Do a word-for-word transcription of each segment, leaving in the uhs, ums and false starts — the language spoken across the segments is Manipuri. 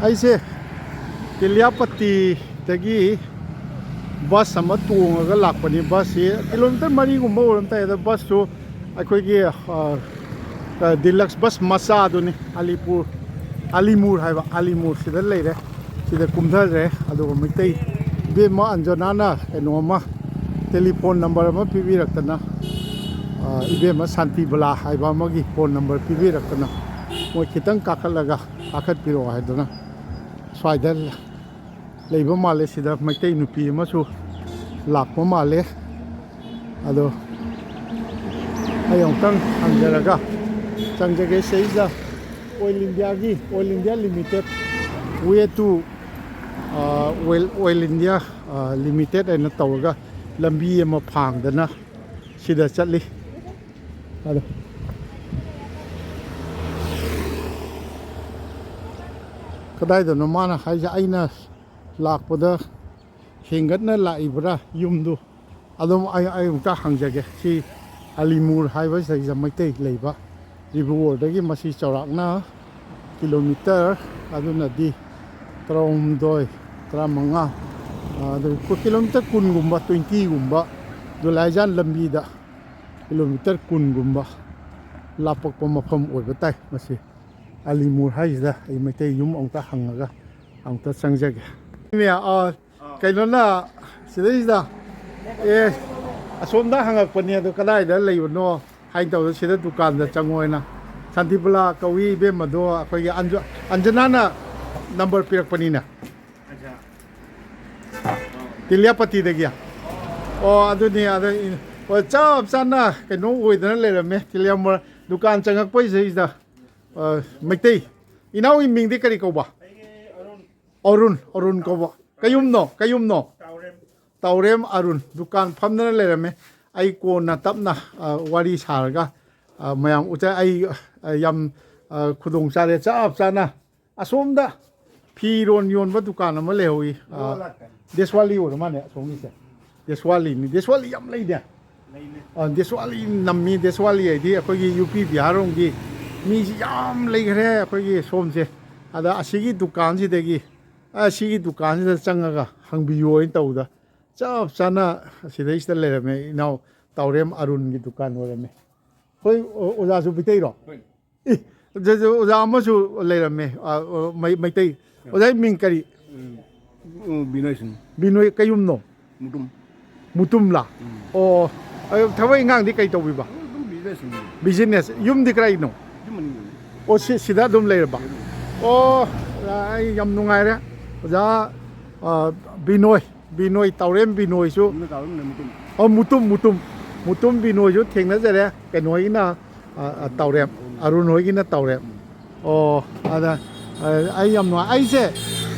ꯑꯩꯁꯦ ꯇꯤꯂꯤꯌꯥꯄꯇꯤꯗꯒꯤ ꯕꯁ ꯑꯃ ꯇꯣꯡꯉꯒ ꯂꯥꯛꯄꯅꯤ꯫ ꯕꯁꯁꯤ ꯀꯤꯂꯣꯃꯤꯇꯔ ꯃꯔꯤꯒꯨꯝꯕ ꯑꯣꯏꯔꯝ ꯇꯥꯏ꯫ ꯑꯗꯣ ꯕꯁꯁꯨ ꯑꯩꯈꯣꯏꯒꯤ, ꯑ, ꯗꯤꯂꯛꯁ ꯕꯁ ꯃꯆꯥꯗꯨꯅꯤ꯫ ꯑꯂꯤꯄꯨꯔ, ꯑꯂꯤꯃꯨꯔ ꯍꯥꯏꯕ, ꯑꯂꯤꯃꯨꯔꯁꯤꯗ ꯂꯩꯔꯦ꯫ ꯁꯤꯗ ꯀꯨꯝꯊꯈ꯭ꯔꯦ꯫ ꯑꯗꯨꯒ ꯃꯩꯇꯩ ꯏꯕꯦꯝꯃ ꯑꯟꯖꯅꯥꯅ ꯀꯩꯅꯣ ꯑꯃ, ꯇꯦꯂꯤꯐꯣꯟ ꯅꯝꯕꯔ ꯑꯃ ꯄꯤꯕꯤꯔꯛꯇꯅ, ꯑ, ꯏꯕꯦꯝꯃ ꯁꯥꯟꯇꯤꯕꯂꯥ ꯍꯥꯏꯕ ꯑꯃꯒꯤ ꯐꯣꯟ ꯅꯝꯕꯔ ꯄꯤꯕꯤꯔꯛꯇꯅ, ꯃꯣꯏ ꯈꯤꯇꯪ ꯀꯥꯈꯠꯂꯒ, ꯀꯥꯈꯠꯄꯤꯔꯛꯑꯣ ꯍꯥꯏꯗꯅ ꯁ꯭ꯋꯥꯏꯗ ꯂꯩꯕ ꯃꯥꯜꯂꯦ꯫ ꯁꯤꯗ ꯃꯩꯇꯩ ꯅꯨꯄꯤ ꯑꯃꯁꯨ ꯂꯥꯛꯄ ꯃꯥꯜꯂꯦ꯫ ꯑꯗꯣ ꯑꯩ ꯑꯃꯨꯛꯇꯪ ꯍꯪꯖꯔꯒ ꯆꯪꯖꯒꯦ꯫ ꯁꯤꯗꯩꯁꯤꯗ ꯑꯣꯏꯜ ꯏꯟꯗꯤꯌꯥꯒꯤ, ꯑꯣꯏꯜ ꯏꯟꯗꯤꯌꯥ ꯂꯤꯃꯤꯇꯦꯠ, ꯋꯦ ꯇꯨ, ꯑ, ꯑꯣꯏꯜ, ꯑꯣꯏꯜ ꯏꯟꯗꯤꯌꯥ, ꯑ, ꯂꯤꯃꯤꯇꯦꯠ ꯍꯥꯏꯅ ꯇꯧꯔꯒ ꯂꯝꯕꯤ ꯑꯃ ꯐꯥꯡꯗꯅ ꯁꯤꯗ ꯆꯠꯂꯤ꯫ ꯑꯗꯣ ꯀꯗꯥꯏꯗꯅꯣ ꯃꯥꯅ ꯍꯥꯏꯁꯦ? ꯑꯩꯅ ꯂꯥꯛꯄꯗ ꯍꯦꯟꯒꯠꯅ ꯂꯥꯛꯏꯕ꯭ꯔꯥ ꯌꯨꯝꯗꯨ? ꯑꯗꯨꯝ ꯑꯩ, ꯑꯩ ꯑꯃꯨꯛꯇ ꯍꯪꯖꯒꯦ꯫ ꯁꯤ ꯑꯂꯤꯃꯨꯔ ꯍꯥꯏꯕ ꯁꯤꯗꯩꯁꯤꯗ ꯃꯩꯇꯩ ꯂꯩꯕ ꯔꯤꯕꯨ ꯋꯥꯔꯗꯒꯤ ꯃꯁꯤ ꯆꯥꯎꯔꯥꯛꯅ ꯀꯤꯂꯣꯃꯤꯇꯔ, ꯑꯗꯨꯅꯗꯤ ꯇꯔꯥꯍꯨꯝꯗꯣꯏ, ꯇꯔꯥꯃꯉꯥ, ꯑꯗꯨ ꯀꯤꯂꯣꯃꯤꯇꯔ ꯀꯨꯟꯒꯨꯝꯕ, ꯇ꯭ꯋꯦꯟꯇꯤꯒꯨꯝꯕ, ꯗꯨꯂꯥꯏꯖꯥꯟ ꯂꯝꯕꯤꯗ ꯀꯤꯂꯣꯃꯤꯇꯔ ꯀꯨꯟꯒꯨꯝꯕ ꯂꯥꯞꯄꯛꯄ ꯃꯐꯝ ꯑꯣꯏꯕ ꯇꯥꯏ꯫ ꯃꯁꯤ ꯑꯂꯤꯃꯨꯔ ꯍꯥꯏꯁꯤꯗ ꯑꯩ ꯃꯩꯇꯩ ꯌꯨꯝ ꯑꯃꯨꯛꯇ ꯍꯪꯉꯒ ꯑꯃꯨꯛꯇ ꯆꯪꯖꯒꯦ꯫ ꯏꯅꯦ, ꯑ, ꯀꯩꯅꯣꯅ ꯁꯤꯗꯩꯁꯤꯗ, ꯑꯦ, ꯑꯁꯣꯝꯗ ꯍꯪꯉꯛꯄꯅꯦ, ꯑꯗꯣ ꯀꯗꯥꯏꯗ ꯂꯩꯕꯅꯣ ꯍꯥꯏꯅ ꯇꯧꯗꯅ ꯁꯤꯗ ꯗꯨꯀꯥꯟꯗ ꯆꯪꯉꯣ ꯍꯥꯏꯅ꯫ ꯁꯥꯟꯇꯤꯕꯂꯥ ꯀꯧꯏ ꯏꯕꯦꯝꯃꯗꯣ, ꯑꯩꯈꯣꯏꯒꯤ ꯑꯟꯖ-, ꯑꯟꯖꯅꯥꯅ ꯅꯝꯕꯔ ꯄꯤꯔꯛꯄꯅꯤꯅꯦ꯫ ꯇꯤꯂꯤꯌꯥꯄꯇꯤꯗꯒꯤ꯫ ꯑꯣ, ꯑꯗꯨꯅꯤ, ꯑꯗ ꯏ-, ꯑꯣ, ꯆꯞ ꯆꯥꯅ ꯀꯩꯅꯣ ꯑꯣꯏꯗꯅ ꯂꯩꯔꯝꯃꯦ꯫ ꯇꯤꯂꯤꯌꯥꯃꯣꯔ ꯗꯨꯀꯥꯟ ꯆꯪꯉꯛꯄꯩꯁꯤꯗꯩꯁꯤꯗ, ꯑ, ꯃꯩꯇꯩ꯫ ꯏꯅꯥꯎꯒꯤ ꯃꯤꯡꯗꯤ ꯀꯔꯤ ꯀꯧꯕ? ꯑꯔꯨꯟ, ꯑꯔꯨꯟ ꯀꯧꯕ꯫ ꯀꯌꯨꯝꯅꯣ? ꯀꯌꯨꯝꯅꯣ? ꯇꯥꯎꯔꯦꯝ ꯑꯔꯨꯟ꯫ ꯗꯨꯀꯥꯟ ꯐꯝꯗꯅ ꯂꯩꯔꯝꯃꯦ꯫ ꯑꯩ ꯀꯣꯟꯅ ꯇꯞꯅ, ꯑ, ꯋꯥꯔꯤ ꯁꯥꯔꯒ, ꯑ, ꯃꯌꯥꯝ ꯎꯠꯆ-, ꯑꯩ, ꯑ, ꯌꯥꯝ, ꯑ, ꯈꯨꯗꯣꯡ ꯆꯥꯔꯦ꯫ ꯆꯞ ꯆꯥꯅ ꯑꯁꯣꯝꯗ ꯐꯤꯔꯣꯟ ꯌꯣꯟꯕ ꯗꯨꯀꯥꯟ ꯑꯃ ꯂꯩꯍꯧꯋꯤ꯫ ꯑ, ꯗꯦꯁꯋꯥꯂꯤ ꯑꯣꯏꯔ ꯃꯥꯜꯂꯦ ꯑꯁꯣꯝꯒꯤꯁꯦ꯫ ꯗꯦꯁꯋꯥꯂꯤꯅꯤ꯫ ꯗꯦꯁꯋꯥꯂꯤ ꯌꯥꯝ ꯂꯩꯅꯦ꯫ ꯑ, ꯗꯦꯁꯋꯥꯂꯤ ꯅꯝꯃꯤ꯫ ꯗꯦꯁꯋꯥꯂꯤ ꯍꯥꯏꯗꯤ ꯑꯩꯈꯣꯏꯒꯤ ꯌꯨ ꯄꯤ ꯕꯤꯍꯥꯔ ꯔꯣꯝꯒꯤ ꯃꯤꯁꯤ ꯌꯥꯝ ꯂꯩꯈ꯭ꯔꯦ ꯑꯩꯈꯣꯏꯒꯤ ꯁꯣꯝꯁꯦ꯫ ꯑꯗ ꯑꯁꯤꯒꯤ ꯗꯨꯀꯥꯟꯁꯤꯗꯒꯤ, ꯑꯁꯤꯒꯤ ꯗꯨꯀꯥꯟꯁꯤꯗ ꯆꯪꯉꯒ ꯍꯪꯕꯤꯌꯨ ꯍꯥꯏꯅ ꯇꯧꯕꯗ, ꯆꯞ ꯆꯥꯅ ꯑꯁꯤꯗꯩꯁꯤꯗ ꯂꯩꯔꯝꯃꯦ, ꯏꯅꯥꯎ ꯇꯥꯎꯔꯦꯝ ꯑꯔꯨꯟꯒꯤ ꯗꯨꯀꯥꯟ ꯑꯣꯏꯔꯝꯃꯦ꯫ ꯍꯣꯏ, ꯑꯣ-, ꯑꯣꯖꯥꯁꯨ ꯃꯩꯇꯩꯔꯣ? ꯍꯣꯏ꯫ ꯑꯦ, ꯑꯗꯨ, ꯑꯗꯨ ꯑꯣꯖꯥ ꯑꯃꯁꯨ ꯂꯩꯔꯝꯃꯦ, ꯑ, ꯑ, ꯃꯩ-, ꯃꯩꯇꯩ꯫ ꯑꯣꯖꯥꯒꯤ ꯃꯤꯡ ꯀꯔꯤ? ꯎꯝ, ꯎꯝ, ꯕꯤꯅꯣꯏ ꯁꯤꯡ꯫ ꯕꯤꯅꯣꯏ ꯀꯩꯌꯨꯝꯅꯣ? ꯃꯨꯇꯨꯝ꯫ ꯃꯨꯇꯨꯝꯂꯥ? ꯎꯝ꯫ ꯑꯣ, ꯑꯗꯨ ꯊꯕꯛ ꯏꯪꯈꯥꯡꯗꯤ ꯀꯩ ꯇꯧꯕꯤꯕ? ꯑꯗꯨꯝ ꯕꯤꯖꯤꯅꯦꯁ ꯁꯤꯡ꯫ ꯕꯤꯖꯤꯅꯦꯁ꯫ ꯌꯨꯝꯗꯤ ꯀꯗꯥꯏꯅꯣ? ꯌꯨꯝ ꯃꯅꯤꯡꯗꯅꯤ꯫ ꯑꯣ, ꯁꯤ, ꯁꯤꯗ ꯑꯗꯨꯝ ꯂꯩꯔꯕ? ꯎꯝ꯫ ꯑꯣ, ꯑꯩ ꯌꯥꯝ ꯅꯨꯡꯉꯥꯏꯔꯦ꯫ ꯑꯣꯖꯥ, ꯑ, ꯕꯤꯅꯣꯏ, ꯕꯤꯅꯣꯏ, ꯇꯥꯎꯔꯦꯝ ꯕꯤꯅꯣꯏꯁꯨ꯫ ꯌꯨꯝꯗ ꯇꯥꯎꯔꯦꯝ ꯂꯩ, ꯃꯨꯇꯨꯝ꯫ ꯑꯣ, ꯃꯨꯇꯨꯝ, ꯃꯨꯇꯨꯝ꯫ ꯃꯨꯇꯨꯝ ꯕꯤꯅꯣꯏꯁꯨ ꯊꯦꯡꯅꯖꯔꯦ꯫ ꯀꯩꯅꯣ ꯍꯣꯏꯒꯤꯅ, ꯑ, ꯑ, ꯇꯥꯎꯔꯦꯝ꯫ ꯑꯔꯨꯟ ꯍꯣꯏꯒꯤꯅ ꯇꯥꯎꯔꯦꯝ꯫ ꯑꯣ, ꯑꯗ, ꯑ, ꯑꯩ ꯌꯥꯝ ꯅꯨꯡꯉꯥꯏ꯫ ꯑꯩꯁꯦ,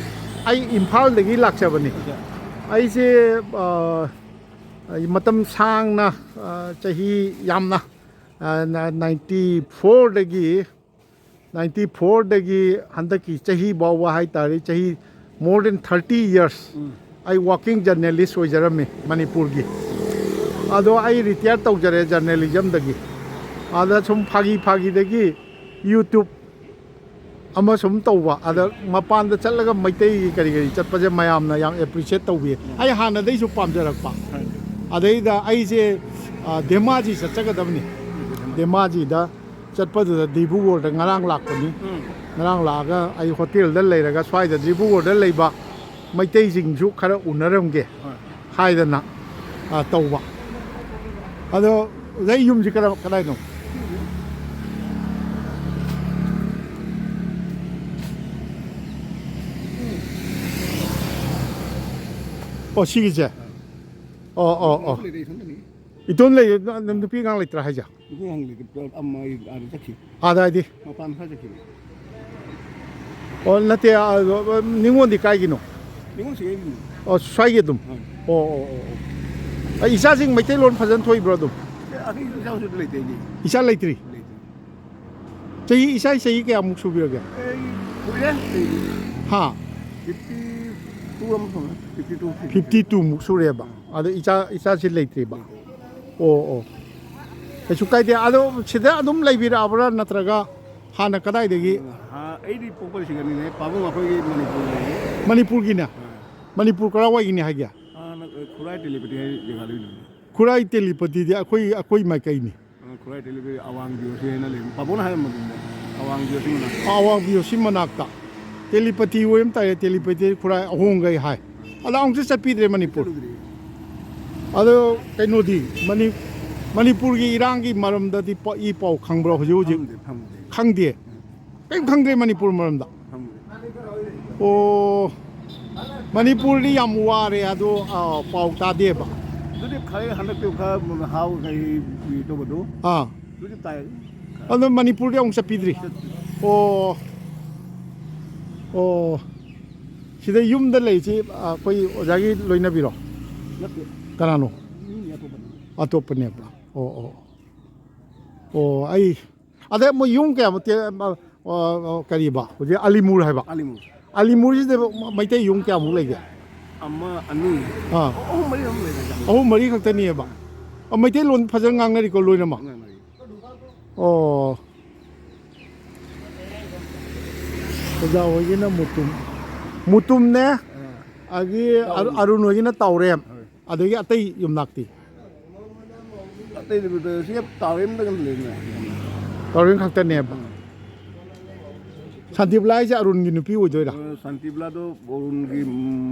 ꯑꯩ ꯏꯝꯐꯥꯜꯗꯒꯤ ꯂꯥꯛꯆꯕꯅꯤ꯫ ꯑꯣꯖꯥ꯫ ꯑꯩꯁꯦ, ꯑ, ꯑꯩ ꯃꯇꯝ ꯁꯥꯡꯅ, ꯑ, ꯆꯍꯤ ꯌꯥꯝꯅ, ꯑ, ꯅ-, ninety fourꯗꯒꯤ, ninety fourꯗꯒꯤ ꯍꯟꯗꯛꯀꯤ ꯆꯍꯤ ꯐꯥꯎꯕ ꯍꯥꯏꯇꯥꯔꯦ, ꯆꯍꯤ more than thirty years ꯎꯝ꯫ ꯑꯩ working journalist ꯑꯣꯏꯖꯔꯝꯃꯤ ꯃꯅꯤꯄꯨꯔꯒꯤ꯫ ꯑꯗꯣ ꯑꯩ retire ꯇꯧꯖꯔꯦ journalismꯗꯒꯤ꯫ ꯑꯗ ꯁꯨꯝ ꯐꯥꯒꯤ ꯐꯥꯒꯤꯗꯒꯤ YouTube ꯑꯃ ꯁꯨꯝ ꯇꯧꯕ, ꯑꯗ ꯃꯄꯥꯟꯗ ꯆꯠꯂꯒ ꯃꯩꯇꯩꯒꯤ ꯀꯔꯤ ꯀꯔꯤ ꯆꯠꯄꯁꯦ ꯃꯌꯥꯝꯅ ꯌꯥꯝ appreciate ꯇꯧꯕꯤ꯫ ꯑꯩ ꯍꯥꯟꯅꯗꯩꯁꯨ ꯄꯥꯝꯖꯔꯛꯄ꯫ ꯑꯗꯩꯗ ꯑꯩꯁꯦ, ꯑ, ꯙꯦꯃꯥꯖꯤ ꯆꯠꯆꯒꯗꯕꯅꯤ꯫ ꯙꯦꯃꯥꯖꯤꯗ ꯆꯠꯄꯗꯨꯗ ꯗꯤꯕ꯭ꯔꯨꯒꯔꯗ ꯉꯔꯥꯡ ꯂꯥꯛꯄꯅꯤ꯫ ꯎꯝ꯫ ꯉꯔꯥꯡ ꯂꯥꯛꯑꯒ ꯑꯩ ꯍꯣꯇꯦꯜꯗ ꯂꯩꯔꯒ ꯁ꯭ꯋꯥꯏꯗ ꯗꯤꯕ꯭ꯔꯨꯒꯔꯗ ꯂꯩꯕ ꯃꯩꯇꯩꯁꯤꯡꯁꯨ ꯈꯔ ꯎꯅꯔꯝꯒꯦ ꯍꯣꯏ꯫ ꯍꯥꯏꯗꯅ, ꯑ, ꯇꯧꯕ꯫ ꯑꯗꯣ ꯑꯣꯖꯥ ꯌꯨꯝꯁꯤ ꯀꯗꯥ-, ꯀꯗꯥꯏꯅꯣ? ꯑꯣ, ꯁꯤꯒꯤꯁꯦ? ꯑꯣ, ꯑꯣ, ꯑꯣ꯫ ꯂꯩꯔꯦ, ꯏꯊꯟꯗꯅꯤ꯫ ꯏꯇꯣꯝ ꯂꯩ, ꯅ-, ꯅ-, ꯅꯨꯄꯤ ꯑꯉꯥꯡ ꯂꯩꯇ꯭ꯔꯥ ꯍꯥꯏꯁꯦ? ꯅꯨꯄꯤ ꯑꯉꯥꯡ ꯂꯩꯇꯦ, ꯑꯃ ꯑꯩ ꯑꯥꯗ ꯆꯠꯈꯤ꯫ ꯑꯥꯗ ꯍꯥꯏꯗꯤ? ꯃꯄꯥꯟ ꯈꯔ ꯆꯠꯈꯤꯕꯅꯤ꯫ ꯑꯣ, ꯅꯠꯇꯦ, ꯑ, ꯑ, ꯅꯤꯉꯣꯜꯗꯤ ꯀꯥꯏꯒꯤꯅꯣ? ꯅꯤꯉꯣꯜ ꯁꯤꯒꯩꯒꯤꯅꯤ꯫ ꯑꯣ, ꯁ꯭ꯋꯥꯏꯒꯤ ꯑꯗꯨꯝ? ꯍꯣꯏ꯫ ꯑꯣ, ꯑꯣ, ꯑꯣ, ꯑꯣ꯫ ꯑ, ꯏꯆꯥꯁꯤꯡ ꯃꯩꯇꯩꯂꯣꯟ ꯐꯖꯅ ꯊꯣꯛꯏꯕ꯭ꯔꯣ ꯑꯗꯨꯝ? ꯑꯦ, ꯑꯗꯨꯒꯤ ꯏꯆꯥꯁꯨ ꯂꯩꯇꯦ ꯑꯩꯗꯤ꯫ ꯏꯆꯥ ꯂꯩꯇ꯭ꯔꯤ? ꯂꯩꯇꯦ꯫ ꯆꯍꯤ, ꯏꯆꯥ ꯆꯍꯤ ꯀꯌꯥꯃꯨꯛ ꯁꯨꯕꯤꯔꯒꯦ? ꯑꯩ ꯀꯨꯏꯔꯦ, ꯑꯩꯗꯤ꯫ ꯍꯥ? Fifty two ꯑꯃ ꯐꯪꯉꯦ, fifty two, fifty three꯫ Fifty two ꯃꯨꯛ ꯁꯨꯔꯦꯕ? ꯑꯥ꯫ ꯑꯗꯣ ꯏꯆꯥ, ꯏꯆꯥꯁꯤ ꯂꯩꯇ꯭ꯔꯤꯕ? ꯂꯩꯇꯦ꯫ ꯑꯣ, ꯑꯣ꯫ ꯀꯩꯁꯨ ꯀꯥꯏꯗꯦ꯫ ꯑꯗꯣ ꯁꯤꯗ ꯑꯗꯨꯝ ꯂꯩꯕꯤꯔꯛꯑꯕ꯭ꯔꯥ, ꯅꯠꯇ꯭ꯔꯒ ꯍꯥꯟꯅ ꯀꯗꯥꯏꯗꯒꯤ? ꯍꯥ-, ꯑꯩꯗꯤ ꯄꯣꯛꯄ ꯁꯤꯒꯅꯤꯅꯦ, ꯄꯥꯕꯨꯡ ꯑꯩꯈꯣꯏꯒꯤ ꯃꯅꯤꯄꯨꯔꯗꯒꯤ꯫ ꯃꯅꯤꯄꯨꯔꯒꯤꯅꯦ? ꯑꯥ꯫ ꯃꯅꯤꯄꯨꯔ ꯀꯔꯥꯏꯋꯥꯏꯒꯤꯅꯦ ꯍꯥꯏꯒꯦ? ꯑꯥ, ꯅ-, ꯈꯨꯔꯥꯏ ꯇꯦꯂꯤꯄꯇꯤ ꯍꯥꯏ ꯖꯒꯥꯗꯒꯤꯅꯦ꯫ ꯈꯨꯔꯥꯏ ꯇꯦꯂꯤꯄꯇꯤꯗꯤ ꯑꯩꯈꯣꯏ, ꯑꯩꯈꯣꯏ ꯃꯥꯏꯀꯩꯅꯤ꯫ ꯑꯥ, ꯈꯨꯔꯥꯏ ꯇꯦꯂꯤꯄꯇꯤ ꯑꯋꯥꯡ ꯕꯤ ꯑꯣ ꯁꯤ ꯍꯥꯏꯅ ꯂꯩ꯫ ꯄꯥꯕꯨꯡꯅ ꯍꯥꯏꯔꯝꯕꯗꯨꯅꯦ, ꯑꯋꯥꯡ ꯕꯤ ꯑꯣ ꯁꯤ ꯃꯅꯥꯛꯇ꯫ ꯑꯋꯥꯡ ꯕꯤ ꯑꯣ ꯁꯤ ꯃꯅꯥꯛꯇ꯫ ꯇꯦꯂꯤꯄꯇꯤ ꯑꯣꯏꯔꯝ ꯇꯥꯏꯌꯦ, ꯇꯦꯂꯤꯄꯇꯤ ꯈꯨꯔꯥꯏ ꯑꯍꯣꯡꯒꯩ ꯍꯥꯏ꯫ ꯑꯗ ꯑꯃꯨꯛꯁꯨ ꯆꯠꯄꯤꯗ꯭ꯔꯦ ꯃꯅꯤꯄꯨꯔ꯫ ꯆꯠꯂꯨꯗ꯭ꯔꯤ꯫ ꯑꯗꯣ ꯀꯩꯅꯣꯗꯤ, ꯃꯅꯤ-, ꯃꯅꯤꯄꯨꯔꯒꯤ ꯏꯔꯥꯡꯒꯤ ꯃꯔꯝꯗꯗꯤ ꯄ-, ꯏ ꯄꯥꯎ ꯈꯪꯕ꯭ꯔꯣ ꯍꯧꯖꯤꯛ ꯍꯧꯖꯤꯛ? ꯈꯪꯗꯦ, ꯈꯪꯗꯦ꯫ ꯈꯪꯗꯦ? ꯎꯝ꯫ ꯀꯔꯤꯝ ꯈꯪꯗ꯭ꯔꯦ ꯃꯅꯤꯄꯨꯔ ꯃꯔꯝꯗ? ꯈꯪꯗꯦ꯫ ꯑꯣ, ꯃꯅꯤꯄꯨꯔꯗꯤ ꯌꯥꯝ ꯋꯥꯔꯦ ꯑꯗꯣ, ꯑ, ꯄꯥꯎ ꯇꯥꯗꯦꯕ꯫ ꯑꯗꯨꯗꯤ ꯈꯔ ꯍꯟꯗꯛꯇꯤ ꯈꯔ ꯍꯥꯎ ꯀꯩ ꯇꯧꯕꯗꯣ꯫ ꯑꯥ꯫ ꯑꯗꯨꯗꯤ ꯇꯥꯏ꯫ ꯑꯗꯣ ꯃꯅꯤꯄꯨꯔꯗꯤ ꯑꯃꯨꯛ ꯆꯠꯄꯤꯗ꯭ꯔꯤ? ꯆꯠꯇ꯭ꯔꯤ꯫ ꯑꯣ꯫ ꯑꯣ꯫ ꯁꯤꯗ ꯌꯨꯝꯗ ꯂꯩꯁꯤ ꯑꯩꯈꯣꯏ ꯑꯣꯖꯥꯒꯤ ꯂꯣꯏꯅꯕꯤꯔꯣ? ꯅꯠꯇꯦ꯫ ꯀꯅꯥꯅꯣ? ꯃꯤꯅꯤ ꯑꯇꯣꯞꯄꯅꯤ꯫ ꯑꯇꯣꯞꯄꯅꯦꯕ꯫ ꯑꯣ, ꯑꯣ꯫ ꯑꯣ, ꯑꯩ ꯑꯗꯩ ꯃꯣꯏ ꯌꯨꯝ ꯀꯌꯥꯃꯨꯛꯇꯤ, ꯑ, ꯑ, ꯑ, ꯀꯔꯤꯕ? ꯍꯧꯖꯤꯛ ꯑꯂꯤꯃꯨꯔ ꯍꯥꯏꯕ? ꯑꯂꯤꯃꯨꯔ꯫ ꯑꯂꯤꯃꯨꯔꯁꯤꯗ ꯃꯩꯇꯩ ꯌꯨꯝ ꯀꯌꯥꯃꯨꯛ ꯂꯩꯒꯦ? ꯑꯃ, ꯑꯅꯤ꯫ ꯑꯥ꯫ ꯑꯍꯨꯝ, ꯃꯔꯤ ꯑꯃ ꯂꯩ꯫ ꯑꯍꯨꯝ, ꯃꯔꯤ ꯈꯛꯇꯅꯦꯕ? ꯑ, ꯃꯩꯇꯩꯂꯣꯟ ꯐꯖꯅ ꯉꯥꯡꯅꯔꯤꯀꯣ ꯂꯣꯏꯅꯃꯛ? ꯉꯥꯡꯅꯔꯤ꯫ ꯑꯣ꯫ ꯑꯣꯖꯥ ꯍꯣꯏꯒꯤꯅ ꯃꯨꯇꯨꯝ꯫ ꯃꯨꯇꯨꯝꯅꯦ, ꯑꯥ꯫ ꯑꯗꯒꯤ ꯑꯔꯨ-, ꯇꯥꯎꯔꯦꯝ꯫ ꯑꯔꯨꯟ ꯍꯣꯏꯒꯤꯅ ꯇꯥꯎꯔꯦꯝ꯫ ꯍꯣꯏ꯫ ꯑꯗꯒꯤ ꯑꯇꯩ ꯌꯨꯝꯅꯥꯛꯇꯤ? ꯑꯇꯩꯗꯤ ꯁꯤ ꯇꯥꯎꯔꯦꯝꯗꯒ ꯂꯩꯅꯦ꯫ ꯇꯥꯎꯔꯦꯝ ꯈꯛꯇꯅꯦꯕ꯫ ꯎꯝ꯫ ꯁꯥꯟꯇꯤꯕꯂꯥ ꯍꯥꯏꯁꯦ ꯑꯔꯨꯟꯒꯤ ꯅꯨꯄꯤ ꯑꯣꯏꯗꯣꯏꯔꯥ? ꯑ, ꯁꯥꯟꯇꯤꯕꯂꯥꯗꯣ ꯑꯔꯨꯟꯒꯤ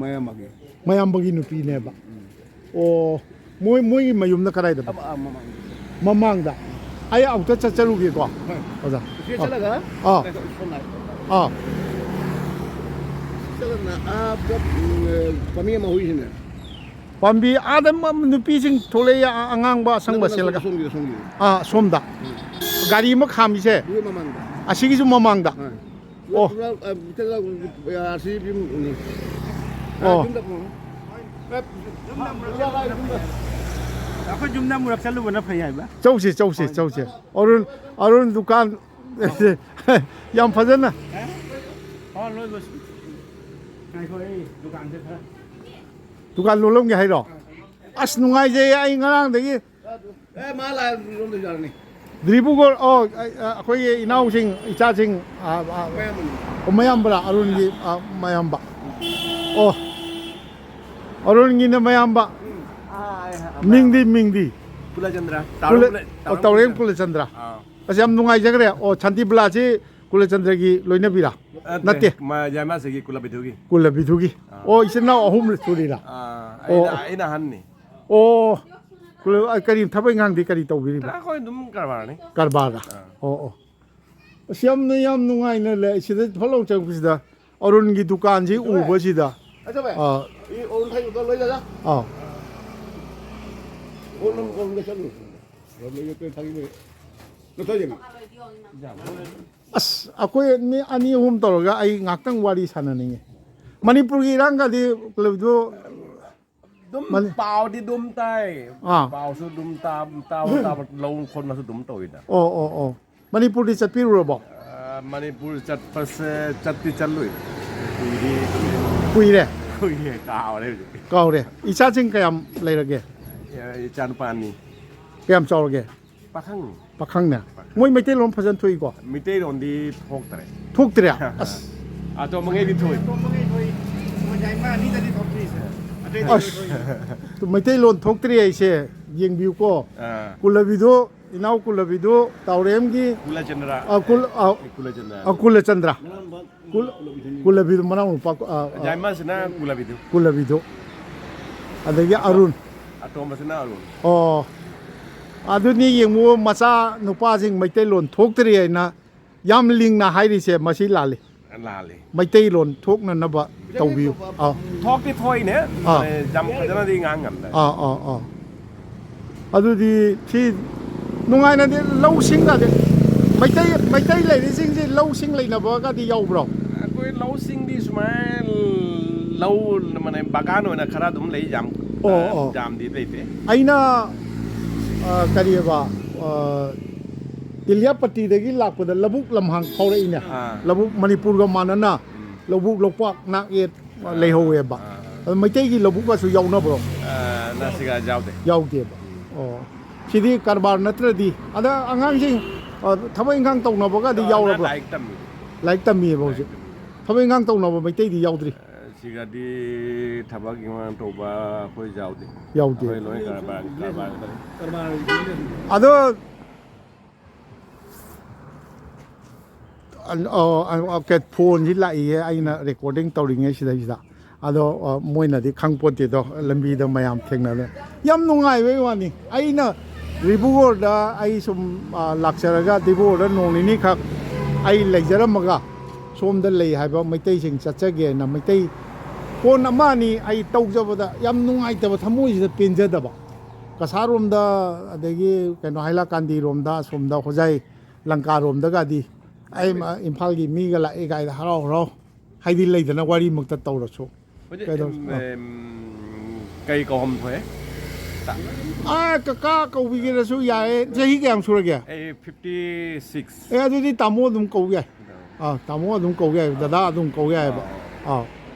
ꯃꯌꯥꯝꯕꯒꯤ꯫ ꯃꯌꯥꯝꯕꯒꯤ ꯅꯨꯄꯤꯅꯦꯕ꯫ ꯎꯝ꯫ ꯑꯣ, ꯃꯣꯏ, ꯃꯣꯏꯒꯤ ꯃꯌꯨꯝꯅ ꯀꯗꯥꯏꯗꯅꯣ? ꯑ, ꯑ, ꯃꯃꯥꯡꯗ꯫ ꯃꯃꯥꯡꯗ? ꯑꯩ ꯑꯃꯨꯛꯇ ꯆꯠꯆꯔꯨꯒꯦꯀꯣ, ꯍꯣꯏ꯫ ꯑꯣꯖꯥ꯫ ꯁꯤ ꯑꯥ꯫ ꯆꯠꯂꯒ, ꯑꯥ꯫ ꯁꯣꯝ ꯅꯥꯀꯟ꯫ ꯑꯥ꯫ ꯆꯠꯂꯒꯅ, ꯑꯥ, ꯄꯣꯠ, ꯎꯝ, ꯄꯥꯝꯕꯤ ꯑꯃ ꯍꯧꯔꯤꯁꯤꯅꯦ꯫ ꯄꯥꯝꯕꯤ ꯑꯥꯗ ꯃ-, ꯅꯨꯄꯤꯁꯤꯡ ꯊꯣꯛꯂꯛꯑꯦ, ꯑ-, ꯑꯉꯥꯡꯕ ꯑꯁꯪꯕ ꯅꯠꯇꯦ, ꯅꯠꯇꯦ, ꯁꯦꯠꯂꯒ꯫ ꯁꯣꯝꯒꯤꯗ, ꯁꯣꯝꯒꯤꯗ꯫ ꯑꯥ, ꯁꯣꯝꯗ꯫ ꯎꯝ꯫ ꯒꯥꯔꯤ ꯑꯃ ꯈꯥꯝꯃꯤꯁꯦ? ꯑꯗꯨꯒꯤ ꯃꯃꯥꯡꯗ꯫ ꯑꯁꯤꯒꯤꯁꯨ ꯃꯃꯥꯡꯗ? ꯑꯥ꯫ ꯑꯣ꯫ ꯂꯣꯛ-, ꯑ, ꯀꯩꯅꯣ, ꯑ, ꯑꯁꯤ ꯌꯨꯝ, ꯎꯝ꯫ ꯑꯣ꯫ ꯑ, ꯌꯨꯝꯗ ꯈꯣꯡ-, ꯑꯩꯈꯣꯏ ꯌꯨꯝꯗ ꯑꯃꯨꯔꯛ ꯆꯠꯂꯨꯕꯅ ꯐꯩ ꯍꯥꯏꯕ꯫ ꯆꯧꯁꯤ, ꯆꯧꯁꯤ, ꯍꯣꯏ꯫ ꯆꯧꯁꯤ꯫ ꯑꯔꯨꯟ, ꯑꯔꯨꯟ ꯗꯨꯀꯥꯟ ꯌꯥꯝ ꯐꯖꯅ꯫ ꯑꯦ? ꯑꯣ, ꯂꯣꯏ ꯂꯣꯏꯁꯤ-, ꯉꯥꯏꯈꯣ, ꯑꯩ ꯗꯨꯀꯥꯟꯁꯦ ꯈꯔ꯫ ꯗꯨꯀꯥꯟ ꯂꯣꯜꯂꯝꯒꯦ ꯍꯥꯏꯔꯣ? ꯑꯁ, ꯅꯨꯡꯉꯥꯏꯖꯩꯌꯦ, ꯑꯩ ꯉꯔꯥꯡꯗꯒꯤ ꯑꯦ, ꯃꯥ ꯂꯥꯛꯑ ꯂꯣꯟꯗꯣꯏ ꯌꯥꯔꯅꯤ꯫ ꯗ꯭ꯔꯤꯕꯨꯒꯣꯔ, ꯑꯣ, ꯑ, ꯑ, ꯑꯩꯈꯣꯏꯒꯤ ꯏꯅꯥꯎꯁꯤꯡ, ꯏꯆꯥꯁꯤꯡ, ꯑ, ꯑ, ꯑꯣ, ꯃꯌꯥꯝꯕꯅꯤ꯫ ꯑꯣ, ꯃꯌꯥꯝꯕꯔꯥ? ꯑꯔꯨꯟꯒꯤ, ꯑ, ꯃꯌꯥꯝꯕ꯫ ꯑꯣ, ꯑꯔꯨꯟꯒꯤꯅ ꯃꯌꯥꯝꯕ꯫ ꯎꯝ꯫ ꯑꯥ, ꯑꯩ, ꯑ, ꯃꯤꯡꯗꯤ, ꯃꯌꯥꯝꯕ꯫ ꯃꯤꯡꯗꯤ? ꯀꯨꯂꯆꯟꯗ꯭ꯔ꯫ ꯀꯨꯂ-, ꯇꯥꯎꯔꯦꯝ ꯀꯨꯂ-, ꯑꯣ, ꯇꯥꯎꯔꯦꯝ ꯇꯥꯎꯔꯦꯝ ꯀꯨꯂꯆꯟꯗ꯭ꯔ꯫ ꯀꯨꯂꯆꯟꯗ꯭ꯔ꯫ ꯑꯥ꯫ ꯑꯁ, ꯌꯥꯝ ꯅꯨꯡꯉꯥꯏꯖꯈ꯭ꯔꯦ꯫ ꯑꯣ, ꯁꯥꯟꯇꯤ ꯕꯂꯥꯁꯤ ꯀꯨꯂꯆꯟꯗ꯭ꯔꯒꯤ ꯂꯣꯏꯅꯕꯤꯔꯥ? ꯅꯠꯇꯦ, ꯅꯠꯇꯦ꯫ ꯃꯥ-, ꯌꯥꯏꯃꯥꯁꯤꯒꯤ ꯀꯨꯂꯕꯤꯗꯨꯒꯤ꯫ ꯀꯨꯂꯕꯤꯗꯨꯒꯤ꯫ ꯑꯥ꯫ ꯑꯣ, ꯏꯆꯤꯟ ꯏꯅꯥꯎ ꯑꯍꯨꯝ ꯁꯨꯔꯤꯔꯥ? ꯑꯥ, ꯑꯣ, ꯑꯩꯅ, ꯑꯣ꯫ ꯑꯩꯅ ꯑꯍꯟꯅꯤ꯫ ꯑꯣ, ꯀꯨꯂ-, ꯑ, ꯀꯔꯤ ꯊꯕꯛ ꯏꯪꯈꯥꯡꯗꯤ ꯀꯔꯤ ꯇꯧꯕꯤꯔꯤꯕ? ꯑꯩꯈꯣꯏ ꯑꯗꯨꯝ ꯀꯔꯕꯥꯔꯅꯤ꯫ ꯀꯔꯕꯥꯔꯗ? ꯑꯥ꯫ ꯑꯣ, ꯑꯣ꯫ ꯑꯁ, ꯌꯥꯝꯅ, ꯌꯥꯝ ꯅꯨꯡꯉꯥꯏꯅ ꯂꯩ꯫ ꯁꯤꯗ ꯐꯠ ꯂꯥꯎ ꯆꯪꯉꯛꯄꯁꯤꯗ ꯑꯔꯨꯟꯒꯤ ꯗꯨꯀꯥꯟꯁꯤ ꯎꯕꯁꯤꯗ꯫ ꯑꯆꯧꯕ꯫ ꯑꯥ꯫ ꯏ ꯑꯔꯨꯟ ꯊꯥꯏꯕꯗꯣ ꯂꯣꯏꯗꯅ꯫ ꯑꯥ꯫ ꯑꯔꯨꯟ, ꯑꯔꯨꯟꯒ ꯆꯠꯂꯨ꯫ ꯑꯔꯨꯟꯒ ꯆꯠꯂꯨ꯫ ꯂꯣꯏꯊꯣꯛꯑꯁꯤ꯫ ꯑꯁ, ꯑꯩꯈꯣꯏ ꯃꯤ ꯑꯅꯤ ꯑꯍꯨꯝ ꯇꯧꯔꯒ ꯑꯩ ꯉꯥꯛꯇꯪ ꯋꯥꯔꯤ ꯁꯥꯟꯅꯅꯤꯡꯉꯤ꯫ ꯃꯅꯤꯄꯨꯔꯒꯤ ꯏꯔꯥꯡꯒꯗꯤ ꯀꯩꯅꯣꯗꯣ ꯑꯗꯨꯝ ꯃꯅꯤ- ꯄꯥꯎꯗꯤ ꯑꯗꯨꯝ ꯇꯥꯏ꯫ ꯑꯥ꯫ ꯄꯥꯎꯁꯨ ꯑꯗꯨꯝ ꯇꯥ-, ꯇꯥꯕ, ꯇꯥꯕ, ꯂꯧ ꯈꯣꯠꯅꯁꯨ ꯑꯗꯨꯝ ꯇꯧꯋꯤꯗ꯫ ꯑꯣ, ꯑꯣ, ꯑꯣ꯫ ꯃꯅꯤꯄꯨꯔꯗꯤ ꯆꯠꯄꯤꯔꯨꯔꯕꯣ? ꯑ, ꯃꯅꯤꯄꯨꯔ ꯆꯠꯄꯁꯦ ꯆꯠꯇꯤ ꯆꯠꯂꯨꯏ꯫ ꯀꯨꯏꯗꯤ ꯀꯨꯏꯔꯦ? ꯀꯨꯏꯔꯦ, ꯀꯥꯎꯔꯦ ꯍꯧꯖꯤꯛꯇꯤ꯫ ꯀꯥꯎꯔꯦ꯫ ꯏꯆꯥꯁꯤꯡ ꯀꯌꯥꯝ ꯂꯩꯔꯒꯦ? ꯑ, ꯏꯆꯥꯅꯨꯄꯥ ꯑꯅꯤ꯫ ꯀꯌꯥꯝ ꯆꯥꯎꯔꯒꯦ? ꯄꯥꯈꯪ꯫ ꯄꯥꯈꯪꯅꯦ? ꯄꯥꯈꯪ꯫ ꯃꯣꯏ ꯃꯩꯇꯩꯂꯣꯟ ꯐꯖꯅ ꯊꯣꯛꯏꯀꯣ? ꯃꯩꯇꯩꯂꯣꯟꯗꯤ ꯊꯣꯛꯇꯔꯦ꯫ ꯊꯣꯛꯇ꯭ꯔꯦ? ꯑꯁ꯫ ꯑꯇꯣꯝꯕꯉꯩꯗꯤ ꯊꯣꯛꯏ꯫ ꯑꯇꯣꯝꯕꯉꯩ ꯊꯣꯛꯏ꯫ ꯃꯣꯏ ꯌꯥꯏꯃ ꯑꯅꯤꯗꯗꯤ ꯊꯣꯛꯇ꯭ꯔꯤꯁꯦ꯫ ꯑꯇꯩꯗꯤ ꯑꯁ꯫ ꯂꯣꯏ ꯊꯣꯛꯏ꯫ ꯃꯩꯇꯩꯂꯣꯟ ꯊꯣꯛꯇ꯭ꯔꯤ ꯍꯥꯏꯁꯦ ꯌꯦꯡꯕꯤꯌꯨꯀꯣ꯫ ꯑꯥ꯫ ꯀꯨꯂꯕꯤꯗꯣ, ꯏꯅꯥꯎ ꯀꯨꯂꯕꯤꯗꯣ, ꯇꯥꯎꯔꯦꯝꯒꯤ, ꯀꯨꯂꯆꯟꯗ꯭ꯔ꯫ ꯑ, ꯀꯨꯜ-, ꯑ, ꯑꯦ, ꯀꯨꯂꯆꯟꯗ꯭ꯔ꯫ ꯑ, ꯀꯨꯂꯆꯟꯗ꯭ꯔ꯫ ꯀꯨꯜ-, ꯀꯨꯂꯕꯤꯗꯨ ꯃꯅꯥꯎ ꯅꯨꯄꯥ, ꯑ, ꯑ, ꯌꯥꯏꯃꯁꯤꯅ ꯀꯨꯂꯕꯤꯗꯨ꯫ ꯀꯨꯂꯕꯤꯗꯨ꯫ ꯑꯗꯒꯤ ꯑꯔꯨꯟ꯫ ꯑꯇꯣꯝꯕꯁꯤꯅ ꯑꯔꯨꯟ꯫ ꯑꯣ꯫ ꯑꯗꯨꯅꯤ ꯌꯦꯡꯉꯨ, ꯃꯆꯥ ꯅꯨꯄꯥꯁꯤꯡ ꯃꯩꯇꯩꯂꯣꯟ ꯊꯣꯛꯇ꯭ꯔꯤ ꯍꯥꯏꯅ ꯌꯥꯝ ꯂꯤꯡꯅ ꯍꯥꯏꯔꯤꯁꯦ, ꯃꯁꯤ ꯂꯥꯜꯂꯤ꯫ ꯂꯥꯜꯂꯤ꯫ ꯃꯩꯇꯩꯂꯣꯟ ꯊꯣꯛꯅꯅꯕ ꯇꯧꯕꯤꯌꯨ꯫ ꯑꯥ꯫ ꯊꯣꯛꯇꯤ ꯊꯣꯛꯏꯅꯦ, ꯑꯥ꯫ ꯌꯥꯝ ꯐꯖꯅꯗꯤ ꯉꯥꯡ ꯉꯝꯗꯦ꯫ ꯑꯥ, ꯑꯥ, ꯑꯥ꯫ ꯑꯗꯨꯗꯤ ꯁꯤ ꯅꯨꯡꯉꯥꯏꯅꯗꯤ ꯂꯧꯁꯤꯡꯒꯗꯤ, ꯃꯩꯇꯩ, ꯃꯩꯇꯩ ꯂꯩꯔꯤꯁꯤꯡꯁꯤ ꯂꯧꯁꯤꯡ ꯂꯩꯅꯕꯒꯗꯤ ꯌꯥꯎꯕ꯭ꯔꯣ? ꯑꯩꯈꯣꯏ ꯂꯧꯁꯤꯡꯗꯤ ꯁꯨꯃꯥꯏꯅ ꯂꯧ, ꯃꯥꯅꯦ, ꯕꯒꯥꯟ ꯑꯣꯏꯅ ꯈꯔ ꯑꯗꯨꯝ ꯂꯩ, ꯌꯥꯝ, ꯑꯣ, ꯑꯣ꯫ ꯌꯥꯝꯗꯤ ꯂꯩꯇꯦ꯫ ꯑꯩꯅ, ꯑ, ꯀꯔꯤꯑꯕ, ꯑ, ꯇꯤꯂꯤꯌꯥꯄꯇꯤꯗꯒꯤ ꯂꯥꯛꯄꯗ ꯂꯧꯕꯨꯛ ꯂꯝꯍꯥꯡ ꯐꯥꯎꯔꯛꯏꯅꯦ꯫ ꯑꯥ꯫ ꯂꯧꯕꯨꯛ ꯃꯅꯤꯄꯨꯔꯒ ꯃꯥꯟꯅꯅ ꯎꯝ꯫ ꯂꯧꯕꯨꯛ ꯂꯧꯄꯥꯛ ꯅꯥꯛ ꯌꯦꯠ ꯑꯥ, ꯂꯩꯍꯧꯋꯦꯕ꯫ ꯑꯥ, ꯑꯥ꯫ ꯑꯗꯣ ꯃꯩꯇꯩꯒꯤ ꯂꯧꯕꯨꯛꯀꯁꯨ ꯌꯥꯎꯅꯕ꯭ꯔꯣ? ꯑꯥ, ꯅꯥꯁꯤꯒ ꯌꯥꯎꯗꯦ꯫ ꯌꯥꯎꯗꯦꯕ꯫ ꯎꯝ꯫ ꯑꯣ꯫ ꯁꯤꯗꯤ ꯀꯔꯕꯥꯔ ꯅꯠꯇ꯭ꯔꯗꯤ꯫ ꯑꯗ ꯑꯉꯥꯡꯁꯤꯡ, ꯑ, ꯊꯕꯛ ꯏꯪꯈꯥꯡ ꯇꯧꯅꯕꯒꯗꯤ ꯌꯥꯎꯔꯕ? ꯂꯥꯏꯔꯤꯛ ꯇꯝꯃꯤ꯫ ꯂꯥꯏꯔꯤꯛ ꯇꯝꯃꯤꯌꯦꯕ ꯍꯧꯖꯤꯛ꯫ ꯂꯥꯏꯔꯤꯛ ꯇꯝꯃꯤ꯫ ꯊꯕꯛ ꯏꯪꯈꯥꯡ ꯇꯧꯅꯕ ꯃꯩꯇꯩꯗꯤ ꯌꯥꯎꯗ꯭ꯔꯤ꯫ ꯑ, ꯁꯤꯒꯗꯤ ꯊꯕꯛ ꯏꯪꯈꯥꯡ ꯇꯧꯕ ꯑꯩꯈꯣꯏ ꯌꯥꯎꯗꯦ꯫ ꯌꯥꯎꯗꯦ꯫ ꯑꯩꯈꯣꯏ ꯂꯣꯏ ꯀꯔꯕꯥꯔ, ꯀꯔꯕꯥꯔ ꯉꯥꯛꯇꯅꯤ꯫ ꯑꯗꯣ ꯑ, ꯑ, ꯑ, ꯀꯩ, ꯐꯣꯟꯁꯤ ꯂꯥꯛꯏꯌꯦ, ꯑꯩꯅ ꯔꯦꯀꯣꯔꯗꯤꯡ ꯇꯧꯔꯤꯉꯩ ꯁꯤꯗꯩꯁꯤꯗ꯫ ꯑꯗꯣ, ꯑ, ꯃꯣꯏꯅꯗꯤ ꯈꯪꯄꯣꯠꯇꯦꯗꯣ, ꯂꯝꯕꯤꯗ ꯃꯌꯥꯝ ꯊꯦꯡꯅꯗꯅ꯫ ꯌꯥꯝ ꯅꯨꯡꯉꯥꯏꯕꯩ ꯋꯥꯅꯤ꯫ ꯑꯩꯅ ꯗꯤꯕ꯭ꯔꯨꯒꯔꯗ ꯑꯩ ꯁꯨꯝ, ꯑ, ꯂꯥꯛꯆꯔꯒ ꯗꯤꯕ꯭ꯔꯨꯒꯔꯗ ꯅꯣꯡ ꯅꯤꯅꯤꯈꯛ ꯑꯩ ꯂꯩꯖꯔꯝꯃꯒ ꯁꯣꯝꯗ ꯂꯩ ꯍꯥꯏꯕ ꯃꯩꯇꯩꯁꯤꯡ ꯆꯠꯆꯒꯦꯅ ꯃꯩꯇꯩ ꯐꯣꯟ ꯑꯃ ꯑꯅꯤ ꯑꯩ ꯇꯧꯖꯕꯗ ꯌꯥꯝ ꯅꯨꯡꯉꯥꯏꯇꯕ, ꯊꯃꯣꯏꯁꯤꯗ ꯄꯦꯟꯖꯗꯕ꯫ ꯀꯁꯥꯔꯣꯝꯗ, ꯑꯗꯒꯤ ꯀꯩꯅꯣ, ꯍꯥꯏꯂꯥꯀꯥꯟꯗꯤꯔꯣꯝꯗ, ꯑꯁꯣꯝꯗ ꯍꯣꯖꯥꯏ ꯂꯪꯀꯥꯔꯣꯝꯗꯒꯗꯤ ꯑꯩ ꯃ-, ꯏꯝꯐꯥꯜꯒꯤ ꯃꯤꯒ ꯂꯥꯛꯑꯦ ꯀꯥꯏꯗ ꯍꯔꯥꯎ ꯍꯔꯥꯎ, ꯍꯥꯏꯗꯤ ꯂꯩꯗꯅ ꯋꯥꯔꯤꯃꯛꯇ ꯇꯧꯔꯁꯨ꯫ ꯍꯧꯖꯤꯛ, ꯀꯩꯗꯧ-, ꯑꯦꯝ, ꯑꯥ꯫ ꯑꯦꯝ, ꯀꯩ ꯀꯧꯐꯝ ꯊꯣꯛꯑꯦ? ꯑꯥ, ꯀꯀꯥ ꯀꯧꯕꯤꯒꯦꯔꯁꯨ ꯌꯥꯏꯌꯦ꯫ ꯆꯍꯤ ꯀꯌꯥꯝ ꯁꯨꯔꯒꯦ? ꯑꯩ fifty six꯫ ꯑꯦ, ꯑꯗꯨꯗꯤ ꯇꯥꯃꯣ ꯑꯗꯨꯝ ꯀꯧ ꯌꯥꯏ꯫ ꯑꯥ, ꯇꯥꯃꯣ ꯑꯗꯨꯝ ꯀꯧ ꯌꯥꯏ, ꯗꯗꯥ ꯑꯗꯨꯝ ꯀꯧ ꯌꯥꯏꯑꯕ꯫ ꯑꯥ꯫ ꯑꯥ,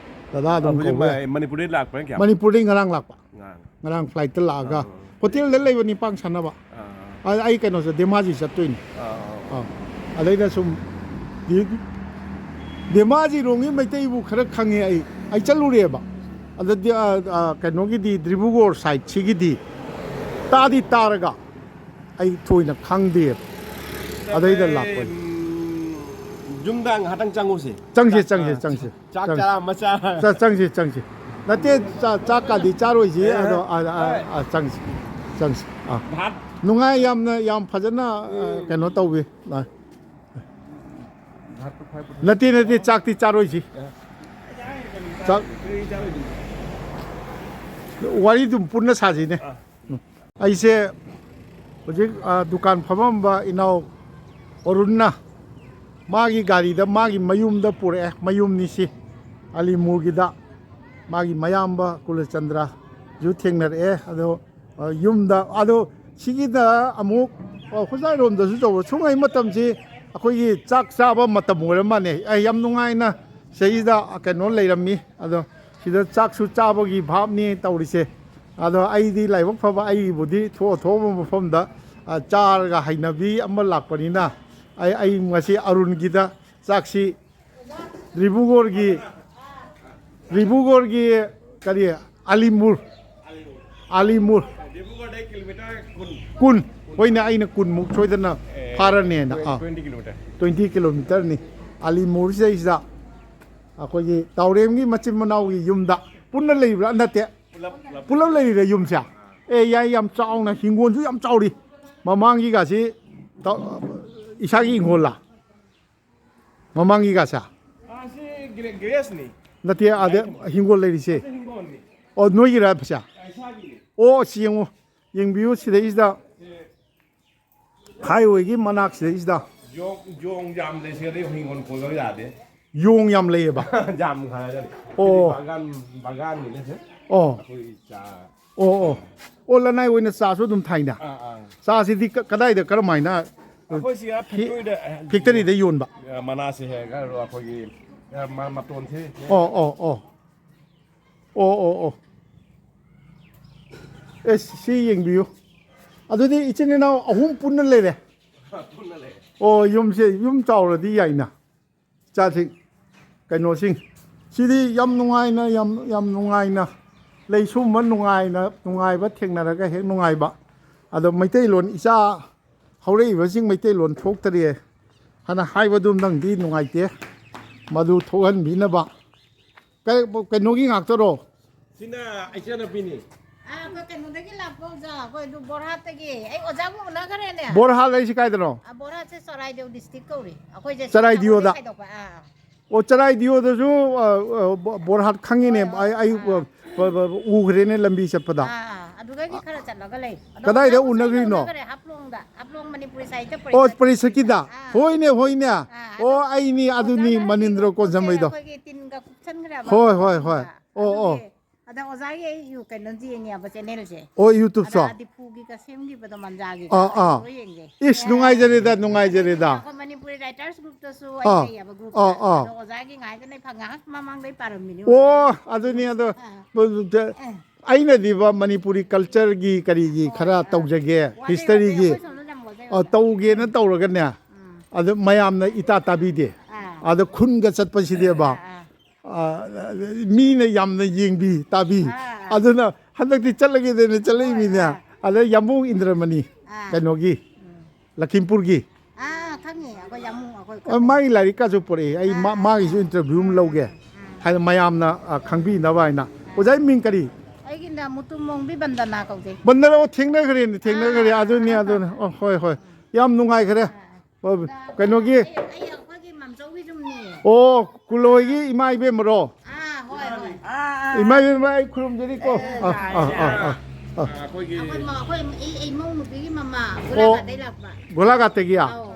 ꯗꯗꯥ ꯑꯗꯨꯝ ꯍꯧꯖꯤꯛ ꯀꯧ ꯌꯥꯏ꯫ ꯃ-, ꯃꯅꯤꯄꯨꯔꯗꯩ ꯂꯥꯛꯄꯅ ꯀꯌꯥ? ꯃꯅꯤꯄꯨꯔꯗꯩ ꯉꯔꯥꯡ ꯂꯥꯛꯄ꯫ ꯉꯔꯥꯡ꯫ ꯉꯔꯥꯡ ꯐ꯭ꯂꯥꯏꯠꯇ ꯂꯥꯛꯑꯒ ꯑꯥ꯫ ꯍꯣꯇꯦꯜꯗ ꯂꯩꯕꯅꯤ ꯄꯥꯡ ꯁꯥꯟꯅꯕ꯫ ꯑꯥ꯫ ꯑ-, ꯑꯩ ꯀꯩꯅꯣꯁꯦ ꯙꯦꯃꯥꯖꯤ ꯆꯠꯇꯣꯏꯅꯤ꯫ ꯑꯥ, ꯑꯥ, ꯑꯥ꯫ ꯑꯥ꯫ ꯑꯗꯩꯗ ꯁꯨꯝ ꯙꯦ-, ꯙꯦꯃꯥꯖꯤꯔꯣꯝꯒꯤ ꯃꯩꯇꯩꯕꯨ ꯈꯔ ꯈꯪꯉꯦ ꯑꯩ꯫ ꯑꯩ ꯆꯠꯂꯨꯔꯦꯕ꯫ ꯑꯗꯗꯤ, ꯑ, ꯑ, ꯀꯩꯅꯣꯒꯤꯗꯤ ꯗꯤꯕ꯭ꯔꯨꯒꯔ ꯁꯥꯏꯠꯁꯤꯒꯤꯗꯤ ꯇꯥꯗꯤ ꯇꯥꯔꯒ ꯑꯩ ꯊꯣꯏꯅ ꯈꯪꯗꯦꯕ꯫ ꯑꯗꯩꯗ ꯂꯥꯛꯄꯅꯤ꯫ ꯎꯝ, ꯌꯨꯝꯗ ꯉꯥꯏꯍꯥꯛꯇꯪ ꯆꯪꯉꯨꯁꯦ꯫ ꯆꯪꯁꯤ, ꯆꯥꯛ, ꯆꯪꯁꯤ, ꯑ, ꯆꯪꯁꯤ꯫ ꯆꯥꯛ ꯆꯪꯁꯤ꯫ ꯆꯔꯥ ꯑꯃ ꯆꯥ-, ꯆꯥ-, ꯆꯪꯁꯤ, ꯆꯪꯁꯤ꯫ ꯅꯠꯇꯦ, ꯆꯥ-, ꯆꯥꯛꯀꯥꯗꯤ ꯆꯥꯔꯣꯏꯁꯤ, ꯑꯦ, ꯑꯗꯣ, ꯑ, ꯑ, ꯍꯣꯏ꯫ ꯑ, ꯆꯪꯁꯤ, ꯆꯪꯁꯤ꯫ ꯑꯥ꯫ ꯚꯥꯠ꯫ ꯅꯨꯡꯉꯥꯏ, ꯌꯥꯝꯅ, ꯌꯥꯝ ꯐꯖꯅ, ꯑ, ꯎꯝ꯫ ꯀꯩꯅꯣ ꯇꯧꯋꯤ꯫ ꯑ꯫ ꯅꯠꯇꯦ, ꯅꯠꯇꯦ, ꯆꯥꯛꯇꯤ ꯆꯥꯔꯣꯏꯁꯤ꯫ ꯑ꯫ ꯆꯥꯛ-, ꯀꯔꯤ ꯆꯥꯔꯣꯏꯗꯣꯏꯅꯣ? ꯋꯥꯔꯤꯗꯨꯝ ꯄꯨꯟꯅ ꯁꯥꯁꯤꯅꯦ꯫ ꯑ꯫ ꯎꯝ꯫ ꯑꯩꯁꯦ ꯍꯧꯖꯤꯛ, ꯑ, ꯗꯨꯀꯥꯟ ꯐꯝꯃꯝꯕ ꯏꯅꯥꯎ ꯑꯔꯨꯟꯅ ꯃꯥꯒꯤ ꯒꯥꯔꯤꯗ ꯃꯥꯒꯤ ꯃꯌꯨꯝꯗ ꯄꯨꯔꯛꯑꯦ, ꯃꯌꯨꯝꯅꯤ ꯁꯤ, ꯑꯂꯤꯃꯨꯔꯒꯤꯗ ꯃꯥꯒꯤ ꯃꯌꯥꯝꯕ ꯀꯨꯂꯆꯟꯗ꯭ꯔꯁꯨ ꯊꯦꯡꯅꯔꯛꯑꯦ꯫ ꯑꯗꯣ, ꯑ, ꯌꯨꯝꯗ, ꯑꯗꯣ ꯁꯤꯒꯤꯗ ꯑꯃꯨꯛ, ꯑ, ꯈꯨꯖꯥꯏꯔꯣꯝꯗꯁꯨ ꯇꯧꯕ, ꯁꯨꯡꯉꯩ ꯃꯇꯝꯁꯤ ꯑꯩꯈꯣꯏꯒꯤ ꯆꯥꯛ ꯆꯥꯕ ꯃꯇꯝ ꯑꯣꯏꯔ ꯃꯥꯜꯂꯦ꯫ ꯑꯩ ꯌꯥꯝ ꯅꯨꯡꯉꯥꯏꯅ ꯁꯤꯗꯩꯁꯤꯗ ꯀꯩꯅꯣ ꯂꯩꯔꯝꯃꯤ꯫ ꯑꯗꯣ ꯁꯤꯗ ꯆꯥꯛꯁꯨ ꯆꯥꯕꯒꯤ ꯚꯥꯞꯅꯤ ꯇꯧꯔꯤꯁꯦ꯫ ꯑꯗꯣ ꯑꯩꯗꯤ ꯂꯥꯏꯕꯛ ꯐꯕ, ꯑꯩꯒꯤꯕꯨꯗꯤ ꯊꯣꯛꯑ ꯊꯣꯛꯑꯕ ꯃꯐꯝꯗ, ꯑ, ꯆꯥꯔꯒ ꯍꯩꯅꯕꯤ ꯑꯃ ꯂꯥꯛꯄꯅꯤꯅ, ꯑꯩ, ꯑꯩ ꯉꯁꯤ ꯑꯔꯨꯟꯒꯤꯗ ꯆꯥꯛꯁꯤ ꯗꯤꯕ꯭ꯔꯨꯒꯔꯒꯤ, ꯗꯤꯕ꯭ꯔꯨꯒꯔꯒꯤ ꯀꯔꯤ, ꯑꯂꯤꯃꯨꯔ, ꯑꯂꯤꯃꯨꯔ, ꯗꯤꯕ꯭ꯔꯨꯒꯔꯗꯩ ꯀꯤꯂꯣꯃꯤꯇꯔ ꯀꯨꯟ꯫ ꯀꯨꯟ꯫ ꯍꯣꯏꯅꯦ, ꯑꯩꯅ ꯀꯨꯟꯃꯨꯛ ꯁꯣꯏꯗꯅ ꯑꯦ, ꯐꯥꯔꯅꯦꯅ꯫ ꯑꯥ, ꯇ꯭ꯋꯦꯟꯇꯤ ꯀꯤꯂꯣꯃꯤꯇꯔ꯫ ꯇ꯭ꯋꯦꯟꯇꯤ ꯀꯤꯂꯣꯃꯤꯇꯔꯅꯤ꯫ ꯑꯂꯤꯃꯨꯔꯁꯤꯗꯩꯁꯤꯗ ꯑꯩꯈꯣꯏꯒꯤ ꯇꯥꯎꯔꯦꯝꯒꯤ ꯃꯆꯤꯟ ꯃꯅꯥꯎꯒꯤ ꯌꯨꯝꯗ ꯄꯨꯟꯅ ꯂꯩꯕ꯭ꯔꯥ? ꯅꯠꯇꯦ, ꯄꯨꯂꯞ, ꯄꯨꯂꯞ꯫ ꯄꯨꯂꯞ ꯂꯩꯔꯤꯔ ꯌꯨꯝꯁꯦ? ꯑꯦ, ꯌꯥꯏ, ꯌꯥꯝ ꯆꯥꯎꯅ, ꯍꯤꯡꯒꯣꯜꯁꯨ ꯌꯥꯝ ꯆꯥꯎꯔꯤ꯫ ꯃꯃꯥꯡꯒꯤꯒꯁꯤ ꯇ-, ꯏꯁꯥꯒꯤ ꯍꯤꯡꯒꯣꯜꯂ? ꯃꯃꯥꯡꯒꯤꯒꯁꯦ? ꯑꯥ, ꯁꯤ ꯒ꯭ꯔꯦ-, ꯒ꯭ꯔꯦꯁꯅꯤ꯫ ꯅꯠꯇꯦ, ꯑꯗ ꯍꯤꯡꯒꯣꯜ ꯂꯩꯔꯤꯁꯦ? ꯑꯁꯤ ꯍꯤꯡꯒꯣꯜꯅꯤ꯫ ꯑꯣ, ꯅꯣꯏꯒꯤꯔ ꯄꯩꯁꯥ? ꯑꯥ, ꯏꯁꯥꯒꯤꯅꯤ꯫ ꯑꯣ, ꯑꯁꯤ ꯌꯦꯡꯉꯨ, ꯌꯦꯡꯕꯤꯌꯨ ꯁꯤꯗꯩꯁꯤꯗ꯫ ꯁꯦ ꯍꯥꯏꯋꯦꯒꯤ ꯃꯅꯥꯛꯁꯤꯗꯩꯁꯤꯗ꯫ ꯌꯣꯡ, ꯌꯣꯡ ꯌꯥꯝ ꯂꯩ, ꯁꯤꯗꯗꯤ ꯍꯤꯡꯒꯣꯜ ꯀꯣꯏꯕ ꯌꯥꯗꯦ꯫ ꯌꯣꯡ ꯌꯥꯝ ꯂꯩꯌꯦꯕ? ꯌꯥꯝ ꯍꯥꯏꯔꯗꯤ꯫ ꯑꯣ꯫ ꯕꯥꯒꯥꯟ, ꯕꯥꯒꯥꯟꯅꯤꯅꯦ ꯁꯦ꯫ ꯑꯣ꯫ ꯑꯩꯈꯣꯏ ꯆꯥ꯫ ꯑꯣ, ꯑꯣ꯫ ꯑꯣ, ꯂꯅꯥꯏ ꯑꯣꯏꯅ ꯆꯥꯁꯨ ꯑꯗꯨꯝ ꯊꯥꯏꯅ? ꯑꯥ, ꯑꯥ꯫ ꯆꯥꯁꯤꯗꯤ ꯀ-, ꯀꯗꯥꯏꯗ, ꯀꯔꯝꯍꯥꯏꯅ? ꯑꯩꯈꯣꯏ ꯁꯤ ꯑꯥ ꯐꯦ-, ꯐꯦꯛꯇꯔꯤꯗ, ꯑ, ꯐꯦꯛꯇꯔꯤꯗ ꯌꯣꯟꯕ? ꯑ, ꯃꯅꯥꯁꯦ ꯍꯦꯛꯑꯒ ꯑꯩꯈꯣꯏꯒꯤ, ꯑ, ꯃ-, ꯃꯇꯣꯟꯁꯦ꯫ ꯑꯣ, ꯑꯣ, ꯑꯣ꯫ ꯑꯣ, ꯑꯣ, ꯑꯣ꯫ ꯑꯦ, ꯁꯤ ꯌꯦꯡꯕꯤꯌꯨ꯫ ꯑꯗꯨꯗꯤ ꯏꯆꯤꯟ ꯏꯅꯥꯎ ꯑꯍꯨꯝ ꯄꯨꯟꯅ ꯂꯩꯔꯦ꯫ ꯄꯨꯟꯅ ꯂꯩꯔꯦ꯫ ꯑꯣ, ꯌꯨꯝꯁꯦ, ꯌꯨꯝ ꯆꯥꯎꯔꯗꯤ ꯌꯥꯏꯅ꯫ ꯏꯆꯥꯁꯤꯡ, ꯀꯩꯅꯣꯁꯤꯡ꯫ ꯁꯤꯗꯤ ꯌꯥꯝ ꯅꯨꯡꯉꯥꯏꯅ, ꯌꯥꯝ, ꯌꯥꯝ ꯅꯨꯡꯉꯥꯏꯅ ꯂꯩ꯫ ꯁꯨꯝꯕ ꯅꯨꯡꯉꯥꯏꯅ, ꯅꯨꯡꯉꯥꯏꯕ ꯊꯦꯡꯅꯔꯒ ꯍꯦꯛ ꯅꯨꯡꯉꯥꯏꯕ꯫ ꯑꯗꯣ ꯃꯩꯇꯩꯂꯣꯟ, ꯏꯆꯥ ꯍꯧꯔꯛꯏꯕꯁꯤꯡ ꯃꯩꯇꯩꯂꯣꯟ ꯊꯣꯛꯇꯔꯦ ꯍꯥꯏꯅ ꯍꯥꯏꯕꯗꯨꯝꯗꯪꯗꯤ ꯅꯨꯡꯉꯥꯏꯇꯦ꯫ ꯃꯗꯨ ꯊꯣꯛꯍꯟꯕꯤꯅꯕ꯫ ꯀꯩ-, ꯀꯩꯅꯣꯒꯤ ꯉꯥꯛꯇꯔꯣ? ꯁꯤꯅ ꯏꯆꯟꯅꯨꯄꯤꯅꯤ꯫ ꯑꯥ, ꯑꯩꯈꯣꯏ ꯀꯩꯅꯣꯗꯒꯤ ꯂꯥꯛꯄ ꯑꯣꯖꯥ, ꯑꯩꯈꯣꯏ ꯑꯗꯨ ꯕꯣꯔꯍꯥꯠꯇꯒꯤ꯫ ꯑꯩ ꯑꯣꯖꯥꯕꯨ ꯎꯅꯈ꯭ꯔꯦꯅꯦ꯫ ꯕꯣꯔꯍꯥꯠ ꯍꯥꯏꯁꯤ ꯀꯥꯏꯗꯅꯣ? ꯑꯥ, ꯕꯣꯔꯍꯥꯠꯁꯦ ꯆꯔꯥꯏꯗꯦꯎ district ꯀꯧꯔꯤ꯫ ꯑꯩꯈꯣꯏꯁꯦ ꯆꯔꯥꯏꯗꯤꯑꯣꯗ? ꯈꯥꯏꯗꯣꯛꯄ꯫ ꯑꯥ꯫ ꯑꯣ, ꯆꯔꯥꯏꯗꯤꯑꯣꯗꯁꯨ, ꯑ, ꯑ, ꯕꯣ-, ꯕꯣꯔꯍꯥꯠ ꯈꯪꯉꯤꯅꯦ꯫ ꯍꯣꯏ, ꯍꯣꯏ, ꯑꯩ, ꯑꯩ, ꯑꯥ꯫ ꯑ, ꯕ-, ꯕ-, ꯎꯈ꯭ꯔꯦꯅꯦ ꯂꯝꯕꯤ ꯆꯠꯄꯗ꯫ ꯑꯥ, ꯑꯥ, ꯑꯗꯨꯗꯒꯤ ꯈꯔ ꯆꯠꯂꯒ ꯂꯩ꯫ ꯑꯗꯣ ꯀꯗꯥꯏꯗ ꯑꯣꯖꯥꯕꯨꯁꯨ ꯑꯩ ꯎꯅꯈ꯭ꯔꯤꯅꯣ? ꯎꯅꯈ꯭ꯔꯦ, ꯍꯥꯐꯂꯣꯡꯗ, ꯍꯥꯐꯂꯣꯡ ꯃꯅꯤꯄꯨꯔꯤ ꯁꯥꯍꯤꯇ꯭ꯌ ꯑꯣ, ꯄꯔꯤꯁꯠ꯫ ꯄꯔꯤꯁꯠꯀꯤꯗ? ꯑꯥ꯫ ꯍꯣꯏꯅꯦ, ꯍꯣꯏꯅꯦ꯫ ꯑꯥ, ꯑꯣ, ꯑꯗꯣ ꯑꯩꯅꯤ ꯑꯗꯨꯅꯤ, ꯑꯣꯖꯥꯅ ꯃꯅꯤꯟꯗ꯭ꯔ ꯑꯩꯈꯣꯏꯁꯦ, ꯀꯣꯟꯖꯝꯕꯩꯗꯣ꯫ ꯑꯩꯈꯣꯏꯒꯤ ꯇꯤꯟꯒ ꯀꯨꯞꯁꯟꯈ꯭ꯔꯦꯕ ꯍꯣꯏ, ꯍꯣꯏ, ꯍꯣꯏ꯫ ꯃꯐꯝꯗ꯫ ꯑꯣ, ꯑꯣ꯫ ꯑꯗꯨꯒꯤ ꯑꯗ ꯑꯣꯖꯥꯒꯤ ꯑꯩ ꯌꯨ-, ꯀꯩꯅꯣ ꯌꯦꯡꯉꯦꯕ, channelꯁꯦ꯫ ꯑꯣ, YouTubeꯁꯨ? ꯑꯗ ꯗꯤꯐꯨꯒꯤꯒ ꯁꯦꯝꯈꯤꯕꯗꯣ ꯃꯟꯖꯥꯒꯤꯒ ꯑꯥ, ꯑꯥ꯫ ꯑꯗꯨ ꯂꯣꯏ ꯌꯦꯡꯖꯩ꯫ ꯏꯁ, ꯅꯨꯡꯉꯥꯏꯖꯔꯦꯗ, ꯅꯨꯡꯉꯥꯏꯖꯔꯦꯗ꯫ ꯑꯩꯈꯣꯏ ꯃꯅꯤꯄꯨꯔꯤ writers groupꯇꯁꯨ ꯑꯩ ꯑꯥ, ꯂꯩꯌꯦꯕ groupꯇ꯫ ꯑꯥ, ꯑꯥ꯫ ꯑꯗꯣ ꯑꯣꯖꯥꯒꯤ ꯉꯥꯏꯗ ꯂꯩ ꯐ-, ꯉꯥꯏꯍꯥꯛ ꯃꯃꯥꯡꯗꯩ ꯄꯥꯔꯝꯃꯤꯅꯤ ꯑꯣ, ꯑꯣꯖꯥꯒꯤ꯫ ꯑꯗꯨꯅꯤ ꯑꯗꯣ, ꯑꯥ꯫ ꯕ-, ꯕ-, ꯑꯥ꯫ ꯑꯩꯅꯗꯤꯕ ꯃꯅꯤꯄꯨꯔꯤ cultureꯒꯤ ꯀꯔꯤꯒꯤ ꯈꯔ ꯇꯧꯖꯒꯦ, historyꯒꯤ, ꯑ, ꯇꯧꯒꯦꯅ ꯇꯧꯔꯒꯅꯦ, ꯑꯗꯨ ꯃꯌꯥꯝꯅ ꯏꯇꯥ ꯇꯥꯕꯤꯗꯦ꯫ ꯑꯗ ꯈꯨꯟꯒ ꯆꯠꯄꯁꯤꯗꯤꯕ, ꯑ, ꯃꯤꯅ ꯌꯥꯝꯅ ꯌꯦꯡꯕꯤ, ꯇꯥꯕꯤ꯫ ꯑꯗꯨꯅ ꯍꯟꯗꯛꯇꯤ ꯆꯠꯂꯒꯦꯗꯅ ꯆꯠꯂꯛꯏꯃꯤꯅꯦ꯫ ꯑꯗ ꯌꯥꯝꯕꯨꯡ ꯏꯟꯗ꯭ꯔꯃꯅꯤ, ꯀꯩꯅꯣꯒꯤ, ꯂꯈꯤꯝꯄꯨꯔꯒꯤ꯫ ꯑꯥ, ꯈꯪꯉꯦ꯫ ꯑꯩꯈꯣꯏ ꯌꯥꯝꯕꯨꯡ, ꯑꯩꯈꯣꯏ ꯑ, ꯈꯪꯉꯦ꯫ ꯃꯥꯒꯤ ꯂꯥꯏꯔꯤꯛꯀꯁꯨ ꯄꯨꯔꯛꯑꯦ꯫ ꯑꯩ ꯃꯥ-, ꯃꯥꯒꯤꯁꯨ interview ꯑꯃ ꯂꯧꯒꯦ꯫ ꯍꯥꯏꯅ ꯃꯌꯥꯝꯅ, ꯑ, ꯈꯪꯕꯤꯅꯕ ꯍꯥꯏꯅ꯫ ꯑꯣꯖꯥ, ꯃꯤꯡ ꯀꯔꯤ? ꯑꯩꯒꯤꯅ ꯃꯨꯇꯨꯝꯃꯣꯡꯕꯤ ꯕꯟꯗꯅꯥ ꯀꯧꯖꯩ꯫ ꯕꯟꯗꯅꯥ, ꯑꯣ, ꯊꯦꯡꯅꯈ꯭ꯔꯦꯅꯦ, ꯊꯦꯡꯅꯈ꯭ꯔꯦ꯫ ꯑꯥ, ꯑꯗꯨꯅꯤ, ꯑꯥ, ꯑꯗꯨꯅꯤ꯫ ꯑꯥ꯫ ꯑꯣ, ꯍꯣꯏ, ꯍꯣꯏ꯫ ꯌꯥꯝ ꯅꯨꯡꯉꯥꯏꯈ꯭ꯔꯦ꯫ ꯑꯥ, ꯑꯥ꯫ ꯑꯣ, ꯀꯩꯅꯣꯒꯤ꯫ ꯑꯩ, ꯑꯩ ꯑꯩꯈꯣꯏꯒꯤ ꯃꯥꯝꯆꯧꯒꯤ ꯌꯨꯝꯅꯦ꯫ ꯑꯣ, ꯀꯨꯂꯣꯏꯒꯤ ꯏꯃꯥ ꯏꯕꯦꯝꯃꯔꯣ? ꯑꯥ, ꯍꯣꯏ, ꯍꯣꯏ꯫ ꯏꯃꯥ ꯏꯕꯦꯝꯃ, ꯑꯩ ꯈꯨꯔꯨꯝꯖꯔꯤꯀꯣ꯫ ꯑꯥ, ꯑꯥ, ꯑꯥ, ꯑꯥ, ꯑꯥ꯫ ꯑꯩꯈꯣꯏꯒꯤ ꯑꯩꯈꯣꯏ ꯃ-, ꯑꯩꯈꯣꯏ ꯏ-, ꯏꯃꯧ ꯅꯨꯄꯤꯒꯤ ꯃꯃꯥ, ꯑꯣ꯫ ꯒꯣꯂꯥꯒꯥꯗꯩ ꯂꯥꯛꯄ꯫ ꯒꯣꯂꯥꯒꯥꯗꯇꯒꯤ? ꯑꯧ꯫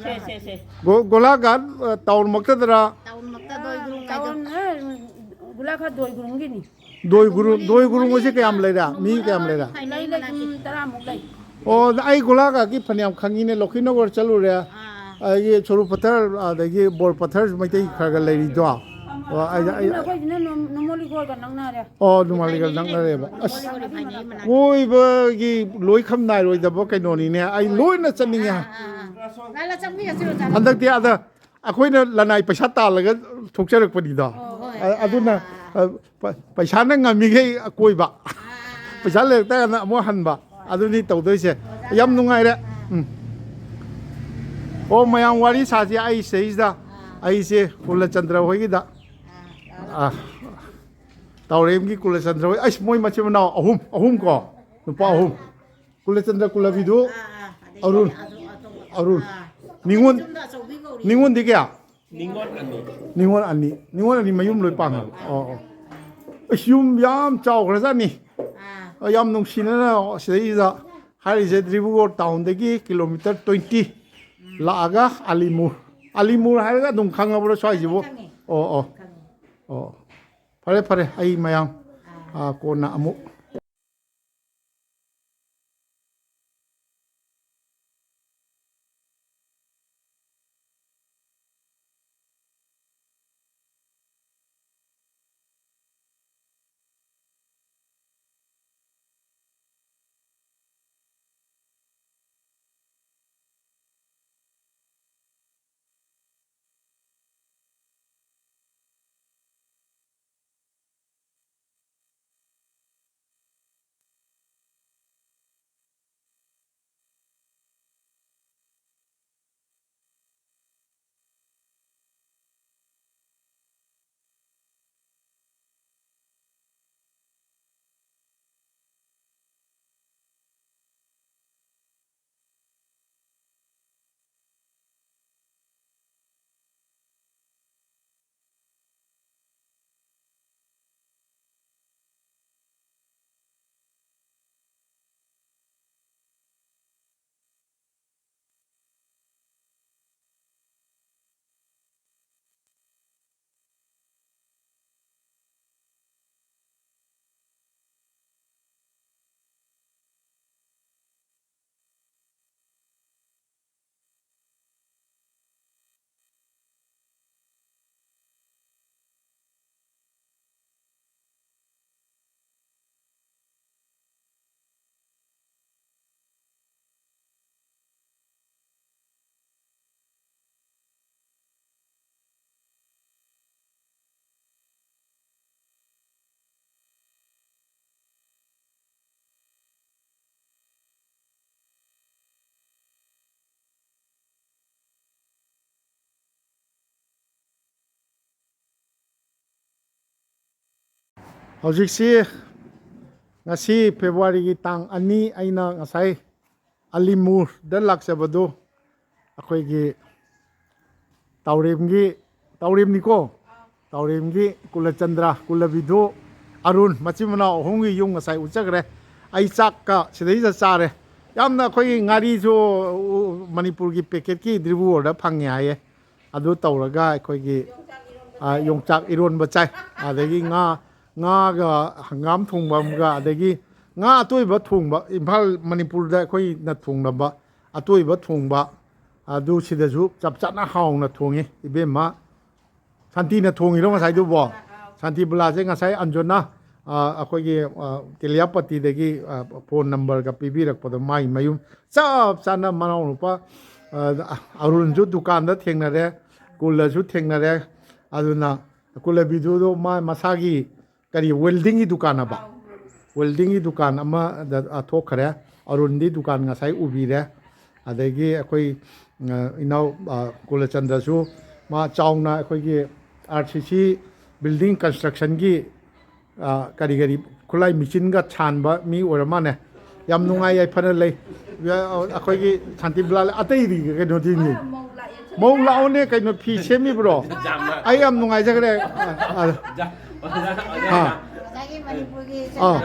ꯁꯦ, ꯁꯦ, ꯁꯦ꯫ ꯒꯣ-, ꯒꯣꯂꯥꯒꯥꯗ, ꯑ, ꯇꯥꯎꯟꯃꯛꯇꯗꯔ? ꯇꯥꯎꯟꯃꯛꯇ ꯗꯣꯏ ꯒꯨꯔꯨꯡ ꯍꯥꯏꯗꯣ꯫ ꯇꯥꯎꯟ, ꯑ, ꯒꯣꯂꯥꯒꯥꯗ ꯗꯣꯏ ꯒꯨꯔꯨꯡꯒꯤꯅꯤ꯫ ꯗꯣꯏ ꯒꯨꯔꯨꯡ, ꯗꯣꯏ ꯒꯨꯔꯨꯡ ꯑꯁꯤ ꯀꯌꯥꯝ ꯂꯩꯔꯦ? ꯃꯤ ꯀꯌꯥꯝ ꯂꯩꯔꯦ? ꯂꯩ, ꯂꯩ, ꯁꯨꯝ ꯇꯔꯥꯃꯨꯛ ꯂꯩ꯫ ꯑꯣ, ꯑꯗ ꯑꯩ ꯒꯣꯂꯥꯒꯥꯗꯀꯤ ꯐꯅꯌꯥꯝ ꯈꯪꯉꯤꯅꯦ, ꯂꯧꯈꯤꯅꯒꯔ ꯆꯠꯂꯨꯔꯦ꯫ ꯑꯥ꯫ ꯑꯗꯒꯤ ꯁꯣꯔꯨꯄꯊꯔ, ꯑꯗꯒꯤ ꯕꯣꯔꯄꯊꯔꯁꯨ ꯃꯩꯇꯩ ꯈꯔ ꯈꯔ ꯂꯩꯔꯤꯗꯣ꯫ ꯑꯣ, ꯑꯩ, ꯑꯩ, ꯑꯗꯨꯅ ꯑꯩꯈꯣꯏꯁꯤꯅ ꯅꯣ-, ꯅꯣꯃꯣꯂꯤꯒꯣꯔꯒ ꯅꯛꯅꯔꯦ꯫ ꯑꯣ, ꯅꯣꯃꯣꯂꯤꯒꯔ ꯅꯛꯅꯔꯦꯕ꯫ ꯑꯁ, ꯃꯔꯤ ꯃꯅꯥꯛ꯫ ꯀꯣꯏꯕꯒꯤ ꯂꯣꯏꯈꯝ ꯅꯥꯏꯔꯣꯏꯗꯕ ꯀꯩꯅꯣꯅꯤꯅꯦ꯫ ꯑꯩ ꯂꯣꯏꯅ ꯆꯠꯅꯤꯡꯉꯦ꯫ ꯑꯥ, ꯑꯥ, ꯑꯥ꯫ ꯂꯥꯛꯑꯣ, ꯆꯪꯕꯤꯔꯁꯤ, ꯑꯣꯖꯥ꯫ ꯍꯟꯗꯛꯇꯤ ꯑꯗ ꯑꯩꯈꯣꯏꯅ ꯂꯅꯥꯏ ꯄꯩꯁꯥ ꯇꯥꯜꯂꯒ ꯊꯣꯛꯆꯔꯛꯄꯅꯤꯗꯣ꯫ ꯑꯣ, ꯍꯣꯏ꯫ ꯑ-, ꯑꯗꯨꯅ, ꯑꯥ, ꯑ, ꯄ-, ꯄꯩꯁꯥꯅ ꯉꯝꯃꯤꯈꯩ ꯀꯣꯏꯕ꯫ ꯑꯥ꯫ ꯄꯩꯁꯥ ꯂꯩꯔꯛꯇ꯭ꯔꯒꯅ ꯑꯃꯨꯛ ꯍꯟꯕ꯫ ꯍꯣꯏ꯫ ꯑꯗꯨꯅꯤ ꯇꯧꯗꯣꯏꯁꯦ꯫ ꯑꯣꯖꯥ, ꯌꯥꯝ ꯅꯨꯡꯉꯥꯏꯔꯦ꯫ ꯑꯥ꯫ ꯎꯝ꯫ ꯑꯣ, ꯃꯌꯥꯝ ꯋꯥꯔꯤ ꯁꯥꯁꯤ꯫ ꯑꯩ ꯁꯤꯗꯩꯁꯤꯗ ꯑꯥ꯫ ꯑꯩꯁꯦ ꯀꯨꯂꯆꯟꯗ꯭ꯔ ꯍꯣꯏꯒꯤꯗ꯫ ꯑꯥ, ꯑꯥ꯫ ꯑꯥ꯫ ꯇꯥꯎꯔꯦꯝꯒꯤ ꯀꯨꯂꯆꯟꯗ꯭ꯔ ꯍꯣꯏ꯫ ꯑꯩꯁ, ꯃꯣꯏ ꯃꯆꯤꯟ ꯃꯅꯥꯎ ꯑꯍꯨꯝ, ꯑꯍꯨꯝ ꯀꯣ꯫ ꯅꯨꯄꯥ ꯑꯍꯨꯝ꯫ ꯀꯨꯂꯆꯟꯗ꯭ꯔ ꯀꯨꯂꯕꯤꯗꯨ, ꯑꯥ, ꯑꯥ, ꯑꯗꯩ ꯑꯔꯨꯟ, ꯑꯗꯨ, ꯑꯗꯨ, ꯑꯔꯨꯟ꯫ ꯑꯥ꯫ ꯅꯤꯉꯣꯜ, ꯌꯨꯝꯗ ꯑꯆꯧꯕꯤ ꯀꯧꯔꯤ꯫ ꯅꯤꯉꯣꯜꯗꯤ ꯀꯌꯥ? ꯅꯤꯉꯣꯜ ꯑꯅꯤ꯫ ꯅꯤꯉꯣꯜ ꯑꯅꯤ꯫ ꯅꯤꯉꯣꯜ ꯑꯅꯤ ꯃꯌꯨꯝ ꯂꯣꯏ ꯄꯥꯟꯈ꯭ꯔꯕ? ꯑꯣ, ꯑꯣ꯫ ꯑꯁ, ꯌꯨꯝ ꯌꯥꯝ ꯆꯥꯎꯈ꯭ꯔꯖꯥꯠꯅꯤ꯫ ꯑꯥ꯫ ꯑ, ꯌꯥꯝ ꯅꯨꯡꯁꯤꯅꯅ ꯁꯤꯗꯩꯁꯤꯗ ꯍꯥꯏꯔꯤꯁꯦ, ꯗꯤꯕ꯭ꯔꯨꯒꯔ ꯇꯥꯎꯟꯗꯒꯤ ꯀꯤꯂꯣꯃꯤꯇꯔ twenty ꯎꯝ꯫ ꯂꯥꯛꯑꯒ ꯑꯂꯤꯃꯨꯔ꯫ ꯑꯂꯤꯃꯨꯔ ꯍꯥꯏꯔꯒ ꯑꯗꯨꯝ ꯈꯪꯉꯕ꯭ꯔꯣ ꯁ꯭ꯋꯥꯏꯁꯤꯕꯨ? ꯈꯪꯉꯦ, ꯈꯪꯉꯦ꯫ ꯑꯣ, ꯑꯣ꯫ ꯈꯪꯉꯦ꯫ ꯑꯣ꯫ ꯐꯔꯦ, ꯐꯔꯦ꯫ ꯑꯩ ꯃꯌꯥꯝ, ꯑꯥ꯫ ꯑ, ꯀꯣꯟꯅ ꯑꯃꯨꯛ ꯍꯧꯖꯤꯛꯁꯤ, ꯉꯁꯤ ꯐꯦꯕ꯭ꯔꯨꯋꯥꯔꯤꯒꯤ ꯇꯥꯡ ꯑꯅꯤ, ꯑꯩꯅ ꯉꯁꯥꯏ ꯑꯂꯤꯃꯨꯔꯗ ꯂꯥꯛꯆꯕꯗꯨ ꯑꯩꯈꯣꯏꯒꯤ ꯇꯥꯎꯔꯦꯝꯒꯤ, ꯇꯥꯎꯔꯦꯝꯅꯤꯀꯣ, ꯇꯥꯎꯔꯦꯝꯒꯤ ꯀꯨꯂꯆꯟꯗ꯭ꯔ, ꯀꯨꯂꯕꯤꯗꯨ, ꯑꯔꯨꯟ, ꯃꯆꯤꯟ ꯃꯅꯥꯎ ꯑꯍꯨꯝꯒꯤ ꯌꯨꯝ ꯉꯁꯥꯏ ꯎꯠꯆꯈ꯭ꯔꯦ꯫ ꯑꯩ ꯆꯥꯛꯀ ꯁꯤꯗꯩꯗ ꯆꯥꯔꯦ꯫ ꯌꯥꯝꯅ ꯑꯩꯈꯣꯏꯒꯤ ꯉꯥꯔꯤꯁꯨ ꯃꯅꯤꯄꯨꯔꯒꯤ ꯄꯦꯀꯦꯠꯀꯤ ꯗ꯭ꯔꯤꯕꯨꯔꯗ ꯐꯪꯉꯦ ꯍꯥꯏꯌꯦ꯫ ꯑꯗꯨ ꯇꯧꯔꯒ ꯑꯩꯈꯣꯏꯒꯤ, ꯑ, ꯌꯣꯡꯆꯥꯛ ꯏꯔꯣꯟꯕ ꯆꯥꯏ꯫ ꯑꯗꯒꯤ ꯉꯥ, ꯉꯥꯒ ꯍꯪꯒꯥꯝ ꯊꯣꯡꯕ ꯑꯃꯒ, ꯑꯗꯒꯤ ꯉꯥ ꯑꯇꯣꯏꯕ ꯊꯣꯡꯕ, ꯏꯝꯐꯥꯜ ꯃꯅꯤꯄꯨꯔꯗ ꯑꯩꯈꯣꯏꯅ ꯊꯣꯡꯅꯕ ꯑꯇꯣꯏꯕ ꯊꯣꯡꯕ, ꯑꯗꯨ ꯁꯤꯗꯁꯨ ꯆꯞ ꯆꯥꯅ ꯍꯥꯎꯅ ꯊꯣꯡꯉꯤ ꯏꯕꯦꯝꯃ꯫ ꯁꯥꯟꯇꯤꯅ ꯊꯣꯡꯉꯤꯔꯣ ꯉꯁꯥꯏꯗꯨꯕꯣ? ꯁꯥꯟꯇꯤꯕꯂꯥꯁꯦ ꯉꯁꯥꯏ ꯑꯟꯖꯣꯅꯥ, ꯑ, ꯑꯩꯈꯣꯏꯒꯤ, ꯑ, ꯇꯦꯂꯤꯌꯥꯄꯇꯤꯗꯒꯤ, ꯑ, ꯐꯣꯟ ꯅꯝꯕꯔꯒ ꯄꯤꯕꯤꯔꯛꯄꯗꯣ, ꯃꯥꯒꯤ ꯃꯌꯨꯝ ꯆꯞ ꯆꯥꯅ ꯃꯅꯥꯎꯅꯨꯄꯥ, ꯑ, ꯑꯔꯨꯟꯁꯨ ꯗꯨꯀꯥꯟꯗ ꯊꯦꯡꯅꯔꯦ, ꯀꯨꯜꯂꯁꯨ ꯊꯦꯡꯅꯔꯦ꯫ ꯑꯗꯨꯅ ꯀꯨꯂꯕꯤꯗꯨꯗꯣ ꯃꯥ ꯃꯁꯥꯒꯤ ꯀꯔꯤ, ꯋꯦꯜꯗꯤꯡꯒꯤ ꯗꯨꯀꯥꯟ ꯍꯥꯏꯕ? ꯋꯦꯜꯗꯤꯡꯒꯤ ꯗꯨꯀꯥꯟ ꯑꯃꯗ, ꯑ, ꯊꯣꯛꯈ꯭ꯔꯦ꯫ ꯑꯔꯨꯟꯗꯤ ꯗꯨꯀꯥꯟ ꯉꯁꯥꯏ ꯎꯕꯤꯔꯦ꯫ ꯑꯗꯒꯤ ꯑꯩꯈꯣꯏ, ꯑ, ꯏꯅꯥꯎ, ꯑ, ꯀꯨꯂꯆꯟꯗ꯭ꯔꯁꯨ ꯃꯥ ꯆꯥꯎꯅ ꯑꯩꯈꯣꯏꯒꯤ ꯑꯥꯔ ꯁꯤ ꯁꯤ ꯕꯤꯜꯗꯤꯡ ꯀꯟꯁꯇ꯭ꯔꯛꯁꯟꯒꯤ, ꯑ, ꯀꯔꯤ ꯀꯔꯤ ꯈꯨꯠꯂꯥꯏ ꯃꯦꯆꯤꯟꯒ ꯁꯥꯟꯕ ꯃꯤ ꯑꯣꯏꯔ ꯃꯥꯜꯂꯦ꯫ ꯌꯥꯝ ꯅꯨꯡꯉꯥꯏ ꯌꯥꯏꯐꯅ ꯂꯩ꯫ ꯑꯩꯈꯣꯏꯒꯤ ꯁꯥꯟꯇꯤꯕꯂꯥ ꯑꯇꯩꯗꯤ ꯀꯩꯅꯣꯗꯤꯅꯤ꯫ ꯃꯧ ꯂꯥꯛꯑꯣꯅꯦ ꯀꯩꯅꯣ, ꯐꯤ ꯁꯦꯝꯃꯤꯕ꯭ꯔꯣ? ꯑꯩ ꯌꯥꯝ ꯅꯨꯡꯉꯥꯏꯖꯈ꯭ꯔꯦ꯫ ꯑ, ꯑ, ꯍꯥ꯫ ꯑꯥ꯫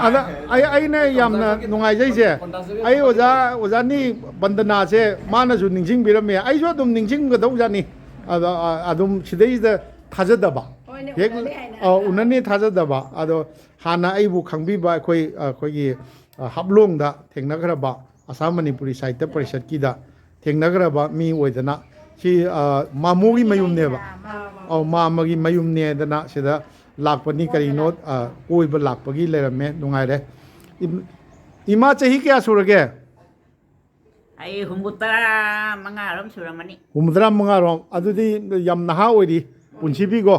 ꯑꯗ ꯑꯩ, ꯑꯩꯅ ꯌꯥꯝꯅ ꯅꯨꯡꯉꯥꯏꯖꯩꯁꯦ, ꯑꯩ ꯑꯣꯖꯥ, ꯑꯣꯖꯥꯅꯤ ꯕꯟꯗꯅꯥꯁꯦ ꯃꯥꯅꯁꯨ ꯅꯤꯡꯁꯤꯡꯕꯤꯔꯝꯃꯦ, ꯑꯩꯁꯨ ꯑꯗꯨꯝ ꯅꯤꯡꯁꯤꯡꯒꯗꯧꯖꯥꯠꯅꯤ꯫ ꯑꯗ, ꯑ, ꯑꯗꯨꯝ ꯁꯤꯗꯩꯁꯤꯗ ꯊꯥꯖꯗꯕ, ꯍꯣꯏꯅꯦ, ꯍꯦꯛ, ꯎꯅꯅꯤ ꯍꯥꯏꯅ꯫ ꯑ, ꯎꯅꯅꯤ ꯊꯥꯖꯗꯕ꯫ ꯑꯗꯣ ꯍꯥꯟꯅ ꯑꯩꯕꯨ ꯈꯪꯕꯤꯕ ꯑꯩꯈꯣꯏ, ꯑꯩꯈꯣꯏꯒꯤ, ꯑ, ꯍꯥꯞꯂꯣꯡꯗ ꯊꯦꯡꯅꯈ꯭ꯔꯕ ꯑꯁꯥꯝ ꯃꯅꯤꯄꯨꯔꯤ ꯁꯥꯍꯤꯇ꯭ꯌ ꯄꯔꯤꯁꯠꯀꯤꯗ ꯊꯦꯡꯅꯈ꯭ꯔꯕ ꯃꯤ ꯑꯣꯏꯗꯅ, ꯁꯤ, ꯑ, ꯃꯥꯃꯣꯒꯤ ꯃꯌꯨꯝꯅꯦꯕ꯫ ꯑꯧ, ꯃꯥꯃꯒꯤ ꯃꯌꯨꯝꯅꯦꯗꯅ ꯁꯤꯗ ꯂꯥꯛꯄꯅꯤ꯫ ꯀꯔꯤꯅꯣ, ꯑ, ꯀꯣꯏꯕ ꯂꯥꯛꯄꯒꯤ ꯂꯩꯔꯝꯃꯦ꯫ ꯅꯨꯡꯉꯥꯏꯔꯦ꯫ ꯏꯝ-, ꯏꯃꯥ ꯆꯍꯤ ꯀꯌꯥ ꯁꯨꯔꯒꯦ? ꯑꯩ ꯍꯨꯝꯐꯨ ꯇꯔꯥ ꯃꯉꯥꯔꯣꯝ ꯁꯨꯔꯝꯃꯅꯤ꯫ ꯍꯨꯝꯐꯨꯇꯔꯥ ꯃꯉꯥꯔꯣꯝ? ꯑꯗꯨꯗꯤ ꯌꯥꯝ ꯅꯍꯥ ꯑꯣꯏꯔꯤ꯫ ꯄꯨꯟꯁꯤꯕꯤꯀꯣ꯫